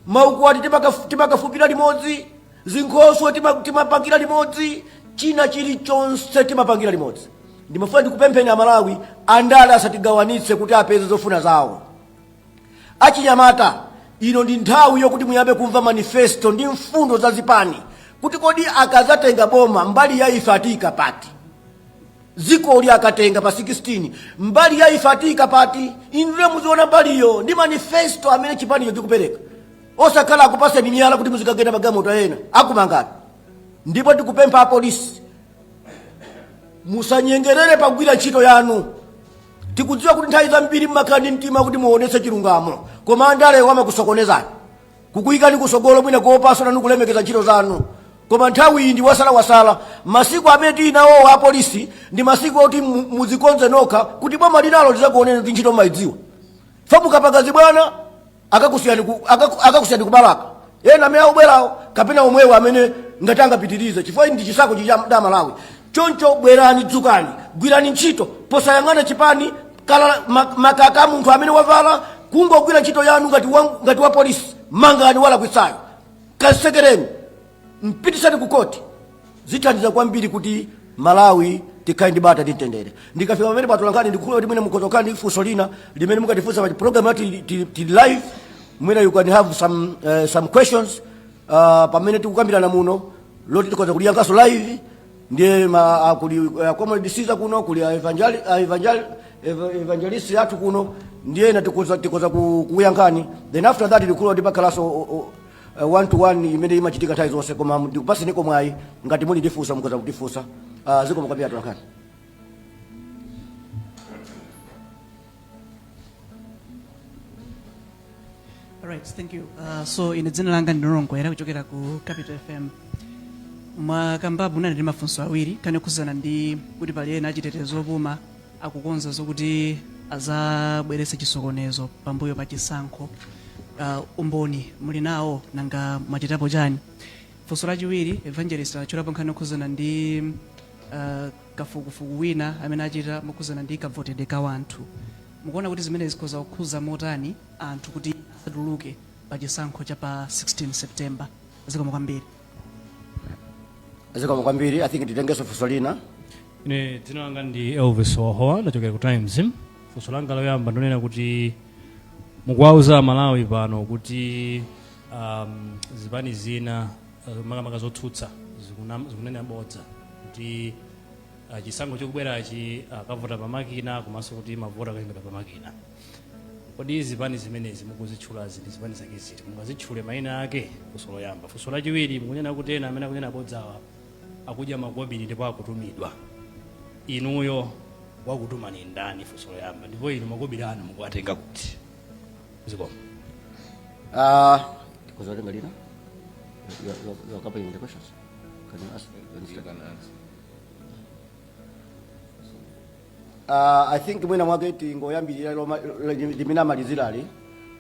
maukwati timakafupira limodzi, zinkhoswe timapangira limodzi, china chilichonse timapangira limodzi. Ndimafuna ndikupempheni Amalawi, andale asatigawanitse kuti apeze zofuna zawo. Achinyamata, ino ndi nthawi yokuti muyambe kumva manifesto ndi mfundo za zipani, kuti kodi akazatenga boma mbali ya ife atiyika pati? Dzikoli akatenga pa 16, mbali ya ife atiyika pati? Inuyo muziona mbaliyo ndi manifesto amene chipanicho chikupereka, osakhala akupaseni miyala kuti muzikagenda magalimoto ena akumangani. Ndipo tikupempha apolisi, musanyengerere pagwira ntchito yanu. Tikudziwa kuti nthawi zambiri mmakhala ndi mtima kuti muonetse chilungamo, koma andalewo amakusokonezani, kukuyikani kusogolo, mwina kuopanso nanu kulemekeza ntchito zanu. Koma nthawi iyi ndi wasalawasala. Masiku amene tili nawowa apolisi ndi masiku oti mudzikonze nokha kuti boma linalo lizakuoneni kuti ntchito mmayidziwa. Fa mukapanga zibwana akakusiyani kubalaka ena amene akubwerawo kapena omwewo amene ngati angapitirize, chifukwa ndi chisankho cha Malawi. Choncho bwerani, dzukani, gwirani ntchito posayang'ana chipani kala makaka a munthu amene wavala. Kungogwira ntchito yanu ngati wa polisi, mangani walakwitsayo, kasekereni, mpitisani ku koti. Zithandiza kwambiri kuti Malawi tikhale ndi bata ndi mtendere. Ndikafika pamene patolankhani, ndikukhulupirira kuti mwina mukhoza kukhala ndi funso lina limene mukatifunsa pa program yathu tili live. Mwina you can have some questions pamene tikukambirana muno loti tikhoza kuliyankhaso live. Ndiye kuli comrade Caesar kuno, kuli evangelist athu kuno, ndiye ena tikhoza kuyankhani. Then after that ndikukhulupirira kuti pakhalanso one to one imene imachitika nthawi zonse. Koma ndikupaseniko mwayi, ngati muli ndifunsa mukhoza kutifunsa. Zikomo kwambiri atolankhani. Alright, thank you. So ine dzina langa ndi Nongoera kuchokera ku Capital FM. Mwakambapo munali ndi mafunso awiri kani okhuzana ndi kuti pali ena achitetezo opuma akukonza zokuti azabweretse chisokonezo pambuyo pa chisankho. Umboni muli nawo? Nanga mwachitapo chani? Funso lachiwiri, evangelist atchulapo nkhani okhuzana ndi kafukufuku wina amene achita mokhuzana ndi kavotedwe ka wanthu. Mukuona kuti zimene zikhoza kukhuza motani anthu kuti asatuluke pa chisankho cha pa 16 September? Zikomo kwambiri. Zikomo kwambiri. I think titengenso funso lina. Ine dzina langa ndi Elvis Wahowa, ndachokera ku Times. Funso langa loyamba ndonena kuti mukuwauza Malawi pano kuti zipani zina, makamaka zotsutsa, zikunena bodza kuti chisankho chikubwerachi akavota pa makina, komanso kuti mavoti akayendera pa makina. Kodi zipani zimenezi mukuzitchulazi ndi zipani zake ziti? Mungazitchule mayina ake? Funso loyamba. Funso lachiwiri, mukunena kuti ena amene akunena bodzawa akudya makobiri ndipo akutumidwa. Inuyo wakutumani ndani? Funso loyamba. Ndipo inu makobiri anu mukuwatenga kuti? Zikomo. Tikhoza kutenga lina. You are covering the questions. Can you ask? You can answer. I think mwina mwake tingoyambirira limene amalizirali,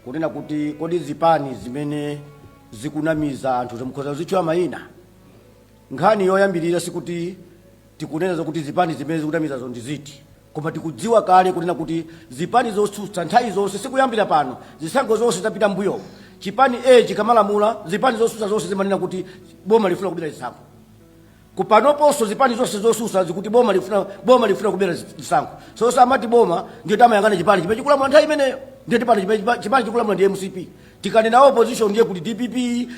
kunena kuti kodi zipani zimene zikunamiza anthu zimukhoza kuzitchula mayina? Nkhani yoyambirira, sikuti tikunena zokuti zipani zimene zikunamizazo ndi ziti, koma tikudziwa kale kunena kuti zipani zotsutsa nthawi zonse, sikuyambira pano, zisankho zonse zapita mbuyo, chipani A chikamalamula, zipani zotsutsa zonse zimanena kuti boma lifuna kubera zisankho. Kupanoponso zipani zonse zotsutsa zikuti boma lifuna kubera zisankho. So samati boma, ndiyo tamayang'ana chipani chimene chikulamula nthawi imeneyo. Ndiye chipani chimene chipani chikulamula ndi MCP. Tikanena opposition ndiye kuti DPP,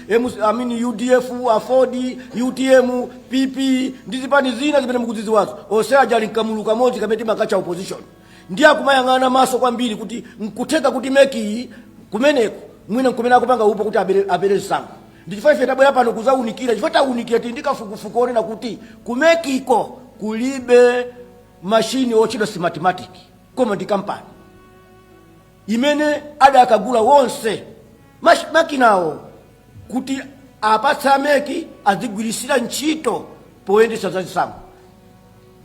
MC, I mean UDF, AFORD, UTM, PP ndi zipani zina zimene mukuzidziwazo, onse aja ali mkamulu kamodzi kamene timakatcha opposition. Ndiye akumayang'ana maso kwambiri kuti nkutheka kuti MEC iyi kumeneko mwina nkumene akupanga upo kuti abere zisankho. Ndichifukwa ife tabwera pano kuzaunikira, chifukwa taunikira, tili ndi kafukufuku onena kuti ku MEC ko kulibe mashini otchedwa Smartmatic, koma ndi kampani imene adakagula wonse makinawo kuti apatse a MEC azigwirisira ntchito poyendetsa za zisankho.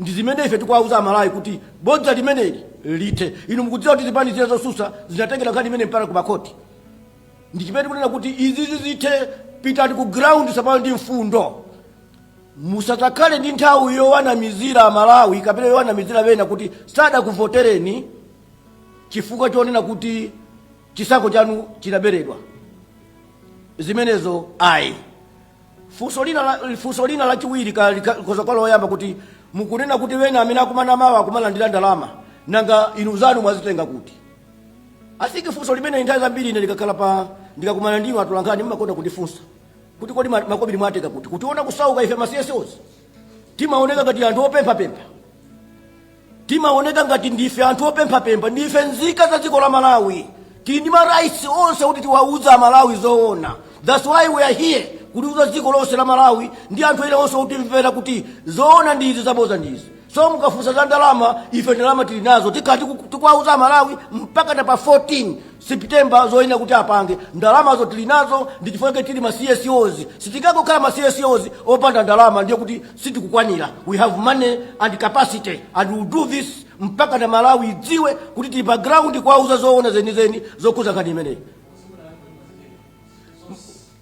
Ndi zimene ife tikuwauza Amalawi kuti bodza limeneli lithe. Inu mukudziwa kuti zipani zina zosusa zinatengera nkhani imene mpaka ku makhoti. Ndi chimene tikunena kuti izizi zithe. Pitani ku ground tsopano ndi mfundo. Musadzakhale ndi nthawi yowanamizira Amalawi kapena yowanamizira bena kuti sadakuvotereni chifukwa chonena kuti chisankho chanu chinaberedwa. Zimenezo ayi. Funso lina lachiwiri koza kwa loyamba, kuti mukunena kuti wena amene akumana mawa akumalandira ndalama, nanga inu zanu mwazitenga kuti? Asiki funso limene nthawi zambiri ine ndikakhala pa, ndikakumana ndinu atolankhani, mmakonda kundifunsa kuti kodi makobiri mwatenga kuti? Kutiona kusauka ife ma CSOs, timaoneka ngati anthu opemphapempha? Timaoneka ngati ndife anthu opemphapempha? Ndife nzika za dziko la Malawi, tili ndi ma rights onse kuti tiwauza Amalawi zoona. That's why we are here, kuliuza dziko lonse la Malawi ndi anthu ena onse kutimvera kuti zoona ndizi, zaboza ndizi. So mukafunsa za ndalama, ife ndalama tili nazo. Tikati tikuwauza Amalawi mpaka na pa 14 September zoyenera kuti apange, ndalamazo tili nazo. Ndi chifukwa tili ma CSOs. Sitingangokhala ma CSOs opanda ndalama, ndiye kuti sitikukwanira. We have money and capacity and we will do this mpaka na Malawi idziwe kuti tili pa ground kuwauza zoona zenizeni zokhuza nkhani imeneyi.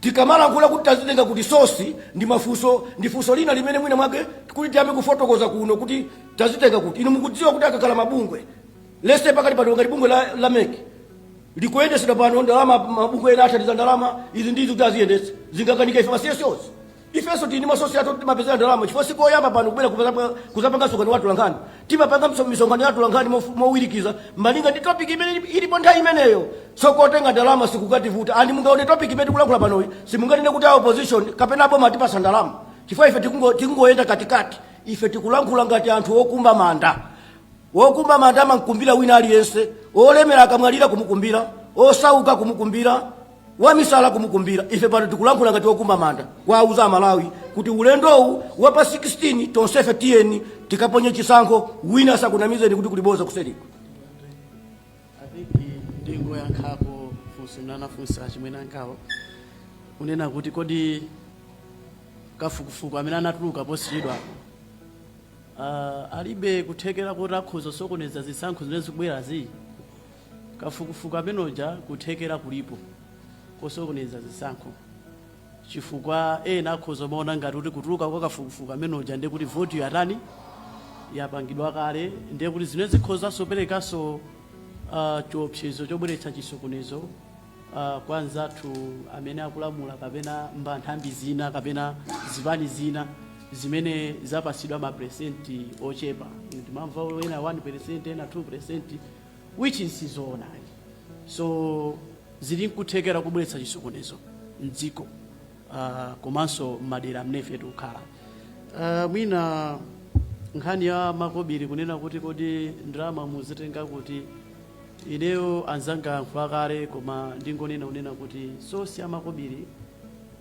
Tikamalankhula kuti tazitenga kuti source, ndi mafunso, ndi funso lina limene mwina mwake kuti tiyambe kufotokoza kuno kuti tazitenga kuti. Inu mukudziwa kuti akakhala mabungwe lese pakati pano, ngati bungwe la MEC likuyendesedwa pano, ndalama mabungwe ena athandiza ndalama izi ndizi kuti aziyendetsa. Zingakanika ife ma CSOs? Ifenso tili ndi ma source athu, timapezera ndalama, chifukwa sikoyamba pano kubwera kuzapanga msonkhano wa atolankhani. Timapanga misonkhano ya atolankhani mowirikiza malinga ndi topic imene ilipo nthawi imeneyo. So kotenga ndalama sikukativuta. And mungaone topic imene tikulankhula panoyi, simunganene kuti a opposition kapena aboma atipasa ndalama, chifukwa ife tikungoyenda katikati. Ife tikulankhula ngati anthu okumba manda. Wokumba manda amamkumbira wina aliyense: olemera akamwalira kumukumbira, osauka kumukumbira, wamisala kumukumbira. Ife pano tikulankhula ngati wokumba manda, kwauza Amalawi kuti ulendowu wapa 16 tonsefe tiyeni tikaponye chisankho. Wina asakunamizeni kuti kuliboza kuseriko. I think ndingoyankhapo funso limene anafunsa chimwene ankawo, kunena kuti kodi kafukufuku amene anatuluka posachedwapo alibe kuthekera kuti akhoza kusokoneza zisankho zimene zikubwerazi? Kafukufuku amenoja kuthekera kulipo kosokoneza zisankho, chifukwa ena akhoza maona ngati kuti kutuluka kwa kafukufuku amenoja ndiye kuti voti yatani, yapangidwa kale, ndiye kuti zimene zikhozanso perekanso chiopsezo chobweretsa chisokonezo kwa anzathu amene akulamula kapena nthambi zina kapena zipani zina zimene zapasidwa maperesenti ochepa. Timamva ena 1%, ena 2%, which is sizoonadi. So zili nkuthekera kubweretsa chisokonezo mdziko komanso m'madera amene ife tikukhala. Mwina nkhani ya makobiri, kunena kuti kodi ndalama muzitenga kuti, ineyo anzanga yankhula kale, koma ndingonena kunena kuti source ya makobiri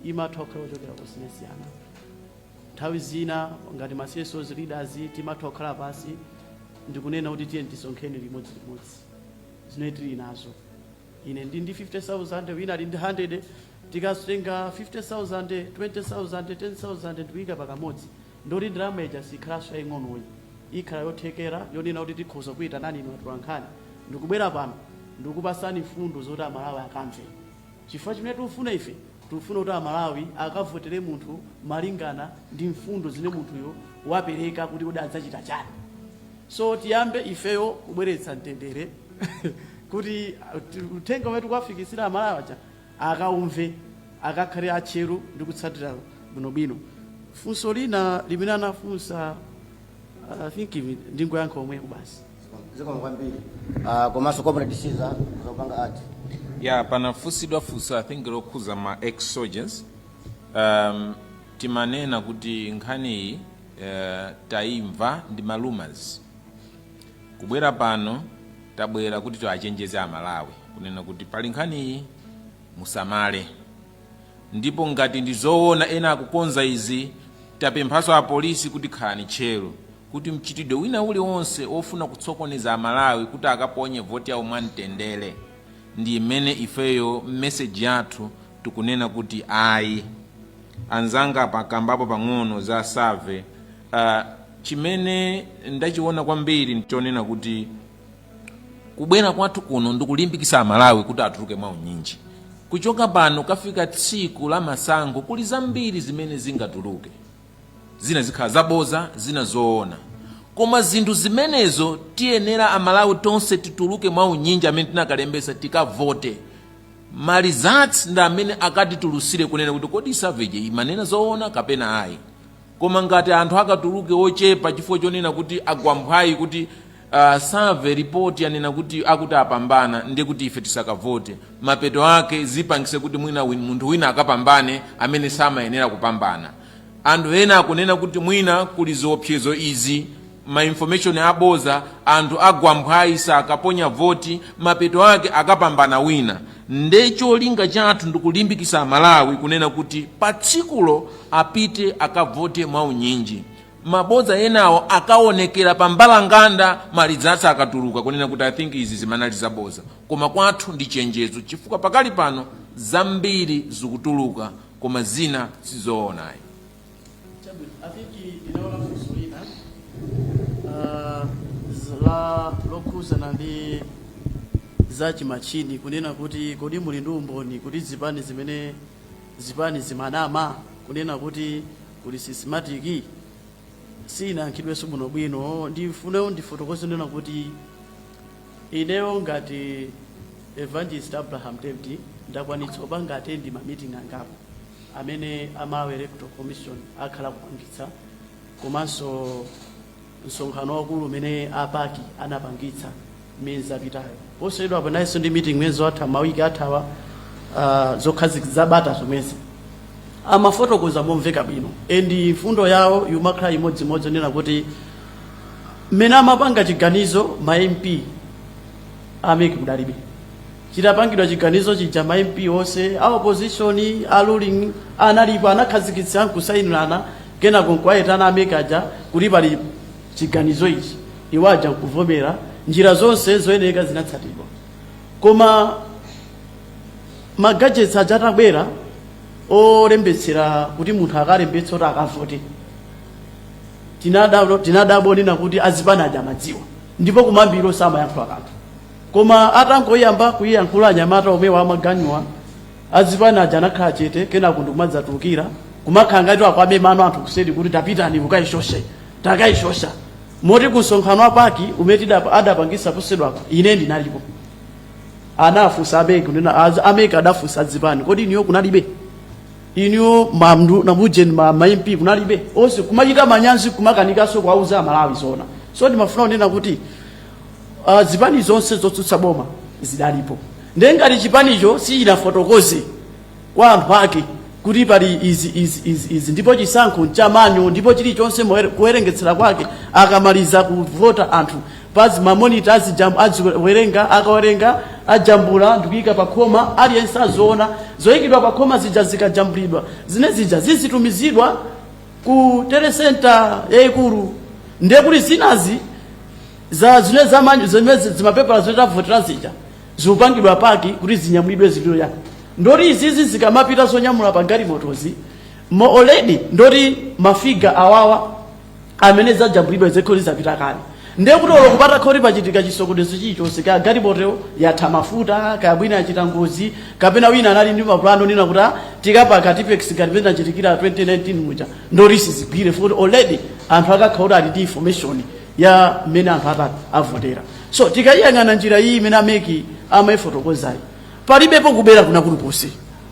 imatha kukhala kuchokera kosiyanasiyana. Nthawi zina ngati ma CSOs leaders timatha kukhala pasi ndikunena kuti tiye tisonkheni limodzilimodzi zimene tili nazo. Ine ndi 50,000, wina ali ndi 100, tikatenga 50,000, 20,000, 10,000 ndikuyika pakamodzi, ndoti ndalama ija sikhalanso yaying'onoyi, ikhala yothekera yonena kuti tikhoza kuyitanani inu atolankhani ndikubwera pano ndikupasani mfundo zoti Amalawi akamve, chifukwa chimene tikufuna ife, tikufuna kuti Amalawi akavotere munthu malingana ndi mfundo zimene munthuyo wapereka kuti kodi adzachita chani. So tiyambe ifeyo kubweretsa mtendere kuti uthenga umene tikuwafikisira Amalawi aja akaumve, akakhale atcheru ndi kutsatira bwinobwino. Funso lina limene anafunsa, I think ndingoyankha omweko basi. Zikomo kwambiri. Komanso Comrade Caesar zopanga ati. Ya, panafunsidwa funso, I think lokhuza ma ex soldiers. Timanena kuti nkhaniyi tayimva ndi ma rumors. Kubwera pano tabwera kuti tiwachenjeze Amalawi kunena kuti pali nkhaniyi, musamale. Ndipo ngati ndi zoona ena akukonza izi, tapemphanso apolisi kuti khalani tcheru kuti mchitidwe wina uliwonse wofuna kutsokoneza Amalawi kuti akaponye voti yawo mwamtendere, ndi imene ifeyo message yathu tikunena kuti ayi. Anzanga pakambapo pang'ono za survey. Chimene ndachiona kwambiri nchonena kuti kubwera kwathu kuno ndikulimbikisa Amalawi kuti atuluke mwaunyinji. Kuchoka pano kafika tsiku la masankho, kuli zambiri zimene zingatuluke. Zina zikhala zaboza, zina zoona, koma zinthu zimenezo tiyenera Amalawi tonse tituluke mwaunyinji amene tinakalembesa, tikavote. Ma results ndi amene akatitulusire kunena kuti kodi survey imanena zoona kapena ayi. Koma ngati anthu akatuluke ochepa chifukwa chonena kuti agwamphwayi kuti survey report yanena kuti akuti apambana, ndiye kuti ife tisakavote, mapeto ake zipangise kuti mwina munthu wina akapambane amene samayenera kupambana. Anthu ena akunena kuti mwina kuli ziopsezo izi, ma information aboza, anthu agwamphwayi sakaponya voti, mapeto ake akapambana wina. Nde cholinga chathu ndikulimbikisa Amalawi kunena kuti pa tsikulo apite akavote mwaunyinji. Mabodza enawo akaonekera pa mbalanganda ma results akatuluka, kunena kuti I think izi zimanali zaboza. Koma kwathu ndi chenjezo, chifukwa pakali pano zambiri zikutuluka koma zina sizoonayi. Chabwino, I think ndinaona funso lina la lokhuzana ndi za chimachini, kunena kuti kodi muli ndi umboni kuti zipani zimene zipani zimanama kunena kuti kuli systematic? Sinayankhidwenso bwinobwino. Ndifune ndifotokoze nena kuti ineyo ngati Evangelist Abraham David ndakwanitsa kupanga attend ma meeting angapo amene a Malawi Electoral Commission akhala kupangitsa, komanso msonkhano wakulu umene a PAC anapangitsa miyezi apitayo. Posachedwa pananso ndi meeting mwezi watha, mawiki athawa, zokhazikitsa zabata zomwezi. Amafotokoza momveka bwino and mfundo yawo yumakhala imodzimodzi, nena kuti mmene amapanga chiganizo ma MP a MEC kudalibe. Chitapangidwa chiganizo chija, ma MP onse a opposition, a ruling analipo, anakhazikitsa nkusayinirana, kenako nkuwayitana a MEC aja kuti pali chiganizo ichi, iwo aja nkuvomera. Njira zonse zoyenera zinatsatidwa, koma ma gadgets aja atabwera olembetsera kuti munthu akalembetse kuti akavote, tinadabwa nena kuti azipani aja amadziwa ndipo kumambiro samayankhula kanthu. Koma atangoyamba kuyiyankhula anyamata omwe wamaganywa, azipani aja anakhala chete. Kenako ndikumadzatulukira kumakhala ngati akwame mano anthu kuseri kuti tapitani mukayishoshe, takayishosha. Moti ku msonkhano wa PAC umene adapangisa posachedwapa, ine ndinalipo, anafunsa a MEC kunena a MEC adafunsa azipani, "Kodi iniyo kunalibe? Iniyo namujeni ma MP kunalibe?" Onse kumachita manyazi, kumakanikanso kuwauza Amalawi zona. So ndimafuna kunena kuti zipani zonse zotsutsa boma zidalipo. Ndiye ngati chipanicho sichinafotokoze kwa anthu ake kuti pali izi, izi, izi, izi, ndipo chisankho nchamanyo, ndipo chilichonse kuwerengetsera kwake, akamaliza kuvota anthu pazi ma monitor aziwerenga, akawerenga ajambula ndikuyika pa khoma, aliyense aziona zoyikidwa pa khoma zija. Zikajambulidwa zine zija zizitumizidwa ku telecenter yayikulu. Ndiye kuti zinazi za zimene zamanyo, zimene zimapepala zimene tavotera zija zikupangidwa pack kuti zinyamulidwe zililo yani. Ndoti izizi zikamapita zonyamula pa galimotozi mo already ndoti ma figure awawa amene zajambulidwa zekholi zapita kale. Ndiye kuti olo kupata khoti pachitika chisokonezo chilichonse, kaya galimotoyo yatha mafuta, kaya bwina yachita ngozi, kapena wina anali ndi mapulani onena kuti, "Ah, tikapaka tipex," ngati pamene achitikira 2019 muja, ndoti sizigwire futi. Already anthu akakhala kuti ali ndi information ya mmene anthu atatu avotera. So tikayiyang'ana njira iyi imene a MEC amayifotokozayi, palibepo kubera kuna kulikonse,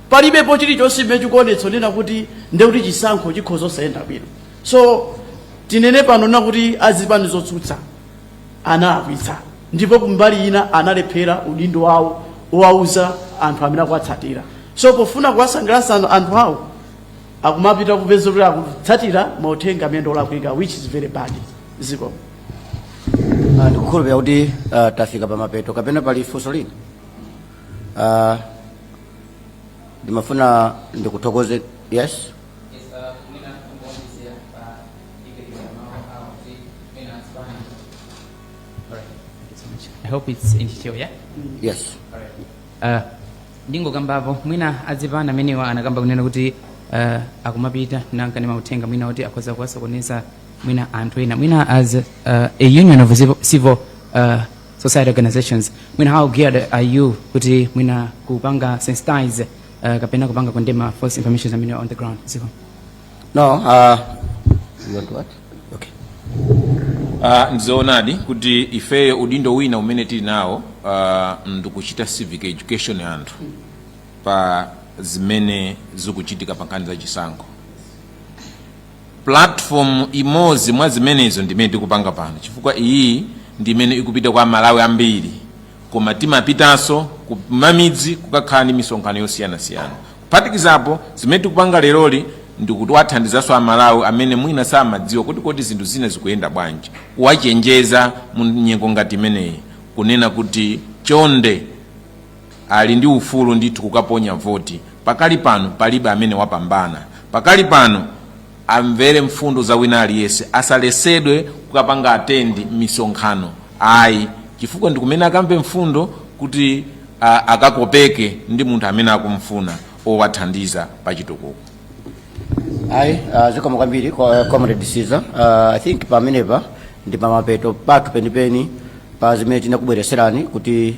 palibepo chilichonse chimene chikuonetsa nena kuti ndiye kuti chisankho chikhoza osayenda bwino. So tinene pano na kuti azipani zotsutsa analakwitsa, ndipo kumbali ina analephera udindo wawo owauza anthu amene akuwatsatira. So pofuna kuwasangalatsa anthu awo, akumapita kupeza kuti akutsatira mauthenga amene olakwika, which is very bad. Ziko. Ndikukhulupirira kuti tafika pamapeto, kapena pali funso lina? Ndimafuna ndikuthokoze. Yes. Yes, mwina kungoonjezera pa ndipelekera mawu awo kuti mwina azipani. Alright, thank you so much. I hope it's in Chichewa, yeah? Yes. Ndingokambapo mwina azipani amenewa anakamba kunena kuti akumapita nanka ndi mauthenga mwina kuti akhoza kuwasokoneza. Mwina anthu ena, mwina as a union of civil society organizations, mwina how geared are you kuti mwina kupanga sensitize kapena kupanga condemn false information amene on the ground? Ziko. No, you want what? Okay. Ndizoonadi kuti ifeyo udindo wina umene tili nawo ndikuchita civic education anthu pa zimene zikuchitika pa nkhani za chisankho. Platform imodzi mwa zimenezo ndimene tikupanga pano, chifukwa iyi ndi imene ikupita kwa Malawi ambiri, koma timapitanso ku mamidzi kukakhala ndi misonkhano yosiyanasiyana. Kuphatikizapo zimene tikupanga leroli ndikuti wathandizanso Amalawi amene mwina samadziwa kuti kodi zinthu zina zikuyenda bwanji, kuwachenjeza mu nyengo ngati imeneyi, kunena kuti chonde, ali ndi ufulu ndithu kukaponya voti. Pakali pano palibe amene wapambana. Pakali pano amvere mfundo za wina aliyense, asalesedwe kukapanga attend misonkhano ayi, chifukwa ndi kumene akamve mfundo kuti akakopeke ndi munthu amene akumfuna owathandiza pa chitukuko. Ayi, zikomo kwambiri kwa Comrade Caesar. I think pamenepa ndi pamapeto pathu penipeni pa zimene tinakubwereserani kuti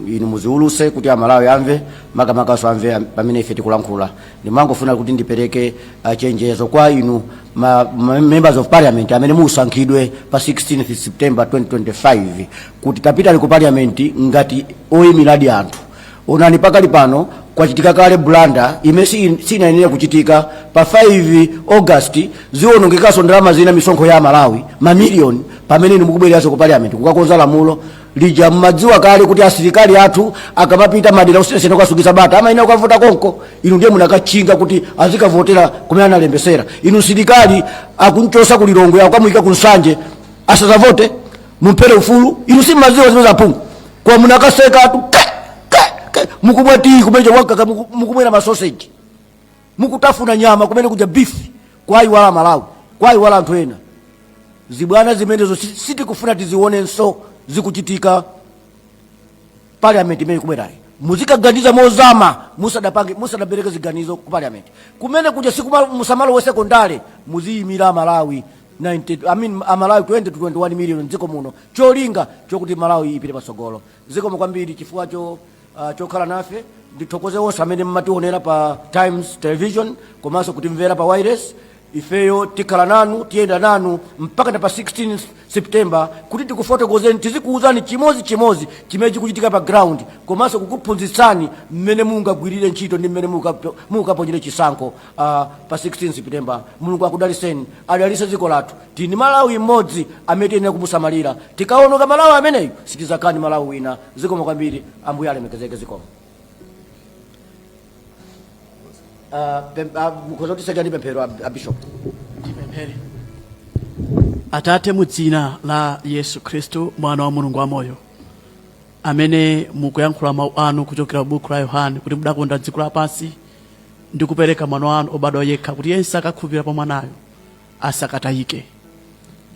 inu muziuluse kuti Amalawi amve, makamakaso amve pamene ife tikulankhula. Ndimangofuna kuti ndipereke chenjezo kwa inu ma members of parliament amene musankhidwe pa 16th September 2025 kuti tapitani ku parliament ngati oyimiradi anthu. Onani, pakali pano kwachitika kale blunder imene sinayenera kuchitika. Pa 5 August ziwonongekanso ndalama zina, misonkho ya Malawi, mamiliyoni, pamene inu mukubwereranso ku parliament kukakonza lamulo lija. Mmadziwa kale kuti asilikali athu akamapita madera osiyanasiyana kukasungitsa bata amayenera kukavota konko. Inu ndiye munakatchinga kuti azikavotera kumene analembesera. Inu, msilikali akunchosa ku Lilongwe, akamuyika ku Nsanje, asazavote? Mumpere ufulu. Inu simmadziwa zimene zaphungu kwa munakasekatu ke ke ke, mukumwa tii kumene wakaka, mukumwera masoseji, mukutafuna nyama kumene kuja, beef, kwayiwala Malawi, kwayiwala anthu ena. Zibwana zimenezo sitikufuna tizionenso zikuchitika. Parliament imene ikubwerayi, muzikaganiza mozama musadapange, musadapereke ziganizo ku parliament kumene kuja. Sikuma musamalo sekondale, muziyimira Malawi 90, I mean, Amalawi 20 to 21 million mdziko muno, cholinga chokuti Malawi ipite patsogolo. Zikomo kwambiri chifukwa chokhala nafe. Ndithokoze onse amene mmationera pa Times Television komanso kutimvera pa wireless. Ifeyo tikhala nanu, tiyenda nanu mpaka na pa 16 September kuti tikufotokozeni, tizikuwuzani chimodzi chimodzi chimene chikuchitika pa ground, komanso kukuphunzitsani mmene mungagwirire ntchito ndi mmene mungaponyere chisankho pa 16 September. Mulungu akudaliseni, adalise dziko lathu. Tini Malawi mmodzi amene tiyenera kumusamalira. Tikaonoka Malawi ameneyu, sitizakhala ndi Malawi wina. Zikomo kwambiri. Ambuye alemekezeke. Zikomo. Mukhoza kutitsegulira ndi pemphero, a bishop. Tipemphere. Atate, mu dzina la Yesu Khristu, mwana wa Mulungu wamoyo, amene mukuyankhula mawu anu kuchokera buku la Yohane kuti mudakonda dziko lapansi ndi kupereka mwana wanu obadwa yekha, kuti yense akakhulupirira pa mwanayo asakatayike.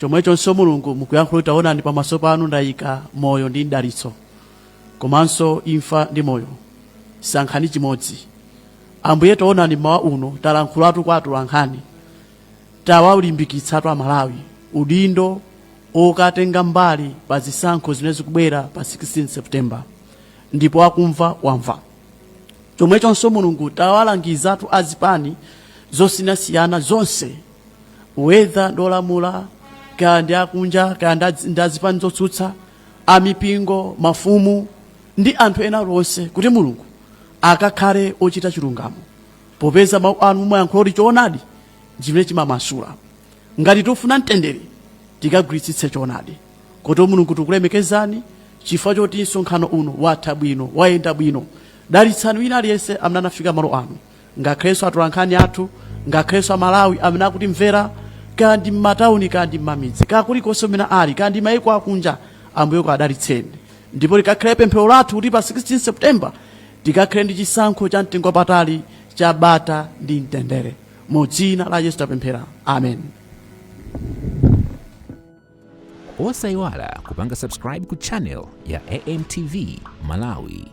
Chomwechonso Mulungu, mukuyankhula kuti, "Taonani, pamaso panu ndayika moyo ndi mdalitso, komanso imfa ndi moyo, sankhani chimodzi." Ambuye, taonani, mmawa uno talankhulatu kwa atolankhani, tawalimbikitsatu Amalawi udindo okatenga mbali pa zisankho zimene zikubwera pa 16 September, ndipo akumva wamva. Chomwechonso Mulungu, tawalangizatu azipani zosiyanasiyana zonse, whether ndolamula kaya ndi akunja, kaya ndi azipani zotsutsa, amipingo, mafumu ndi anthu ena onse, kuti Mulungu akakhale ochita chilungamo, popeza mawu anu mumayankhula kuti choonadi chimene chimamasula. Ngati tikufuna mtendere, tikagwiritsitse choonadi. Kotero Mulungu, tikulemekezani chifukwa choti msonkhano uno watha bwino, wayenda bwino. Dalitsani wina aliyense amene anafika malo ano, ngakhalenso atolankhani athu, ngakhalenso Amalawi amene akutimvera, kaya ndi m'matawuni, kaya ndi m'mamidzi, kaya kulikonse kumene ali, kaya ndi mayiko akunja. Ambuye adalitseni, ndipo likakhale pemphero lathu kuti pa 16 September tikakhale ndi chisankho cha mtengo wapatali cha bata ndi mtendere. Mu dzina la Yesu tapemphera, amen. Osayiwala kupanga subscribe ku channel ya AMTV Malawi.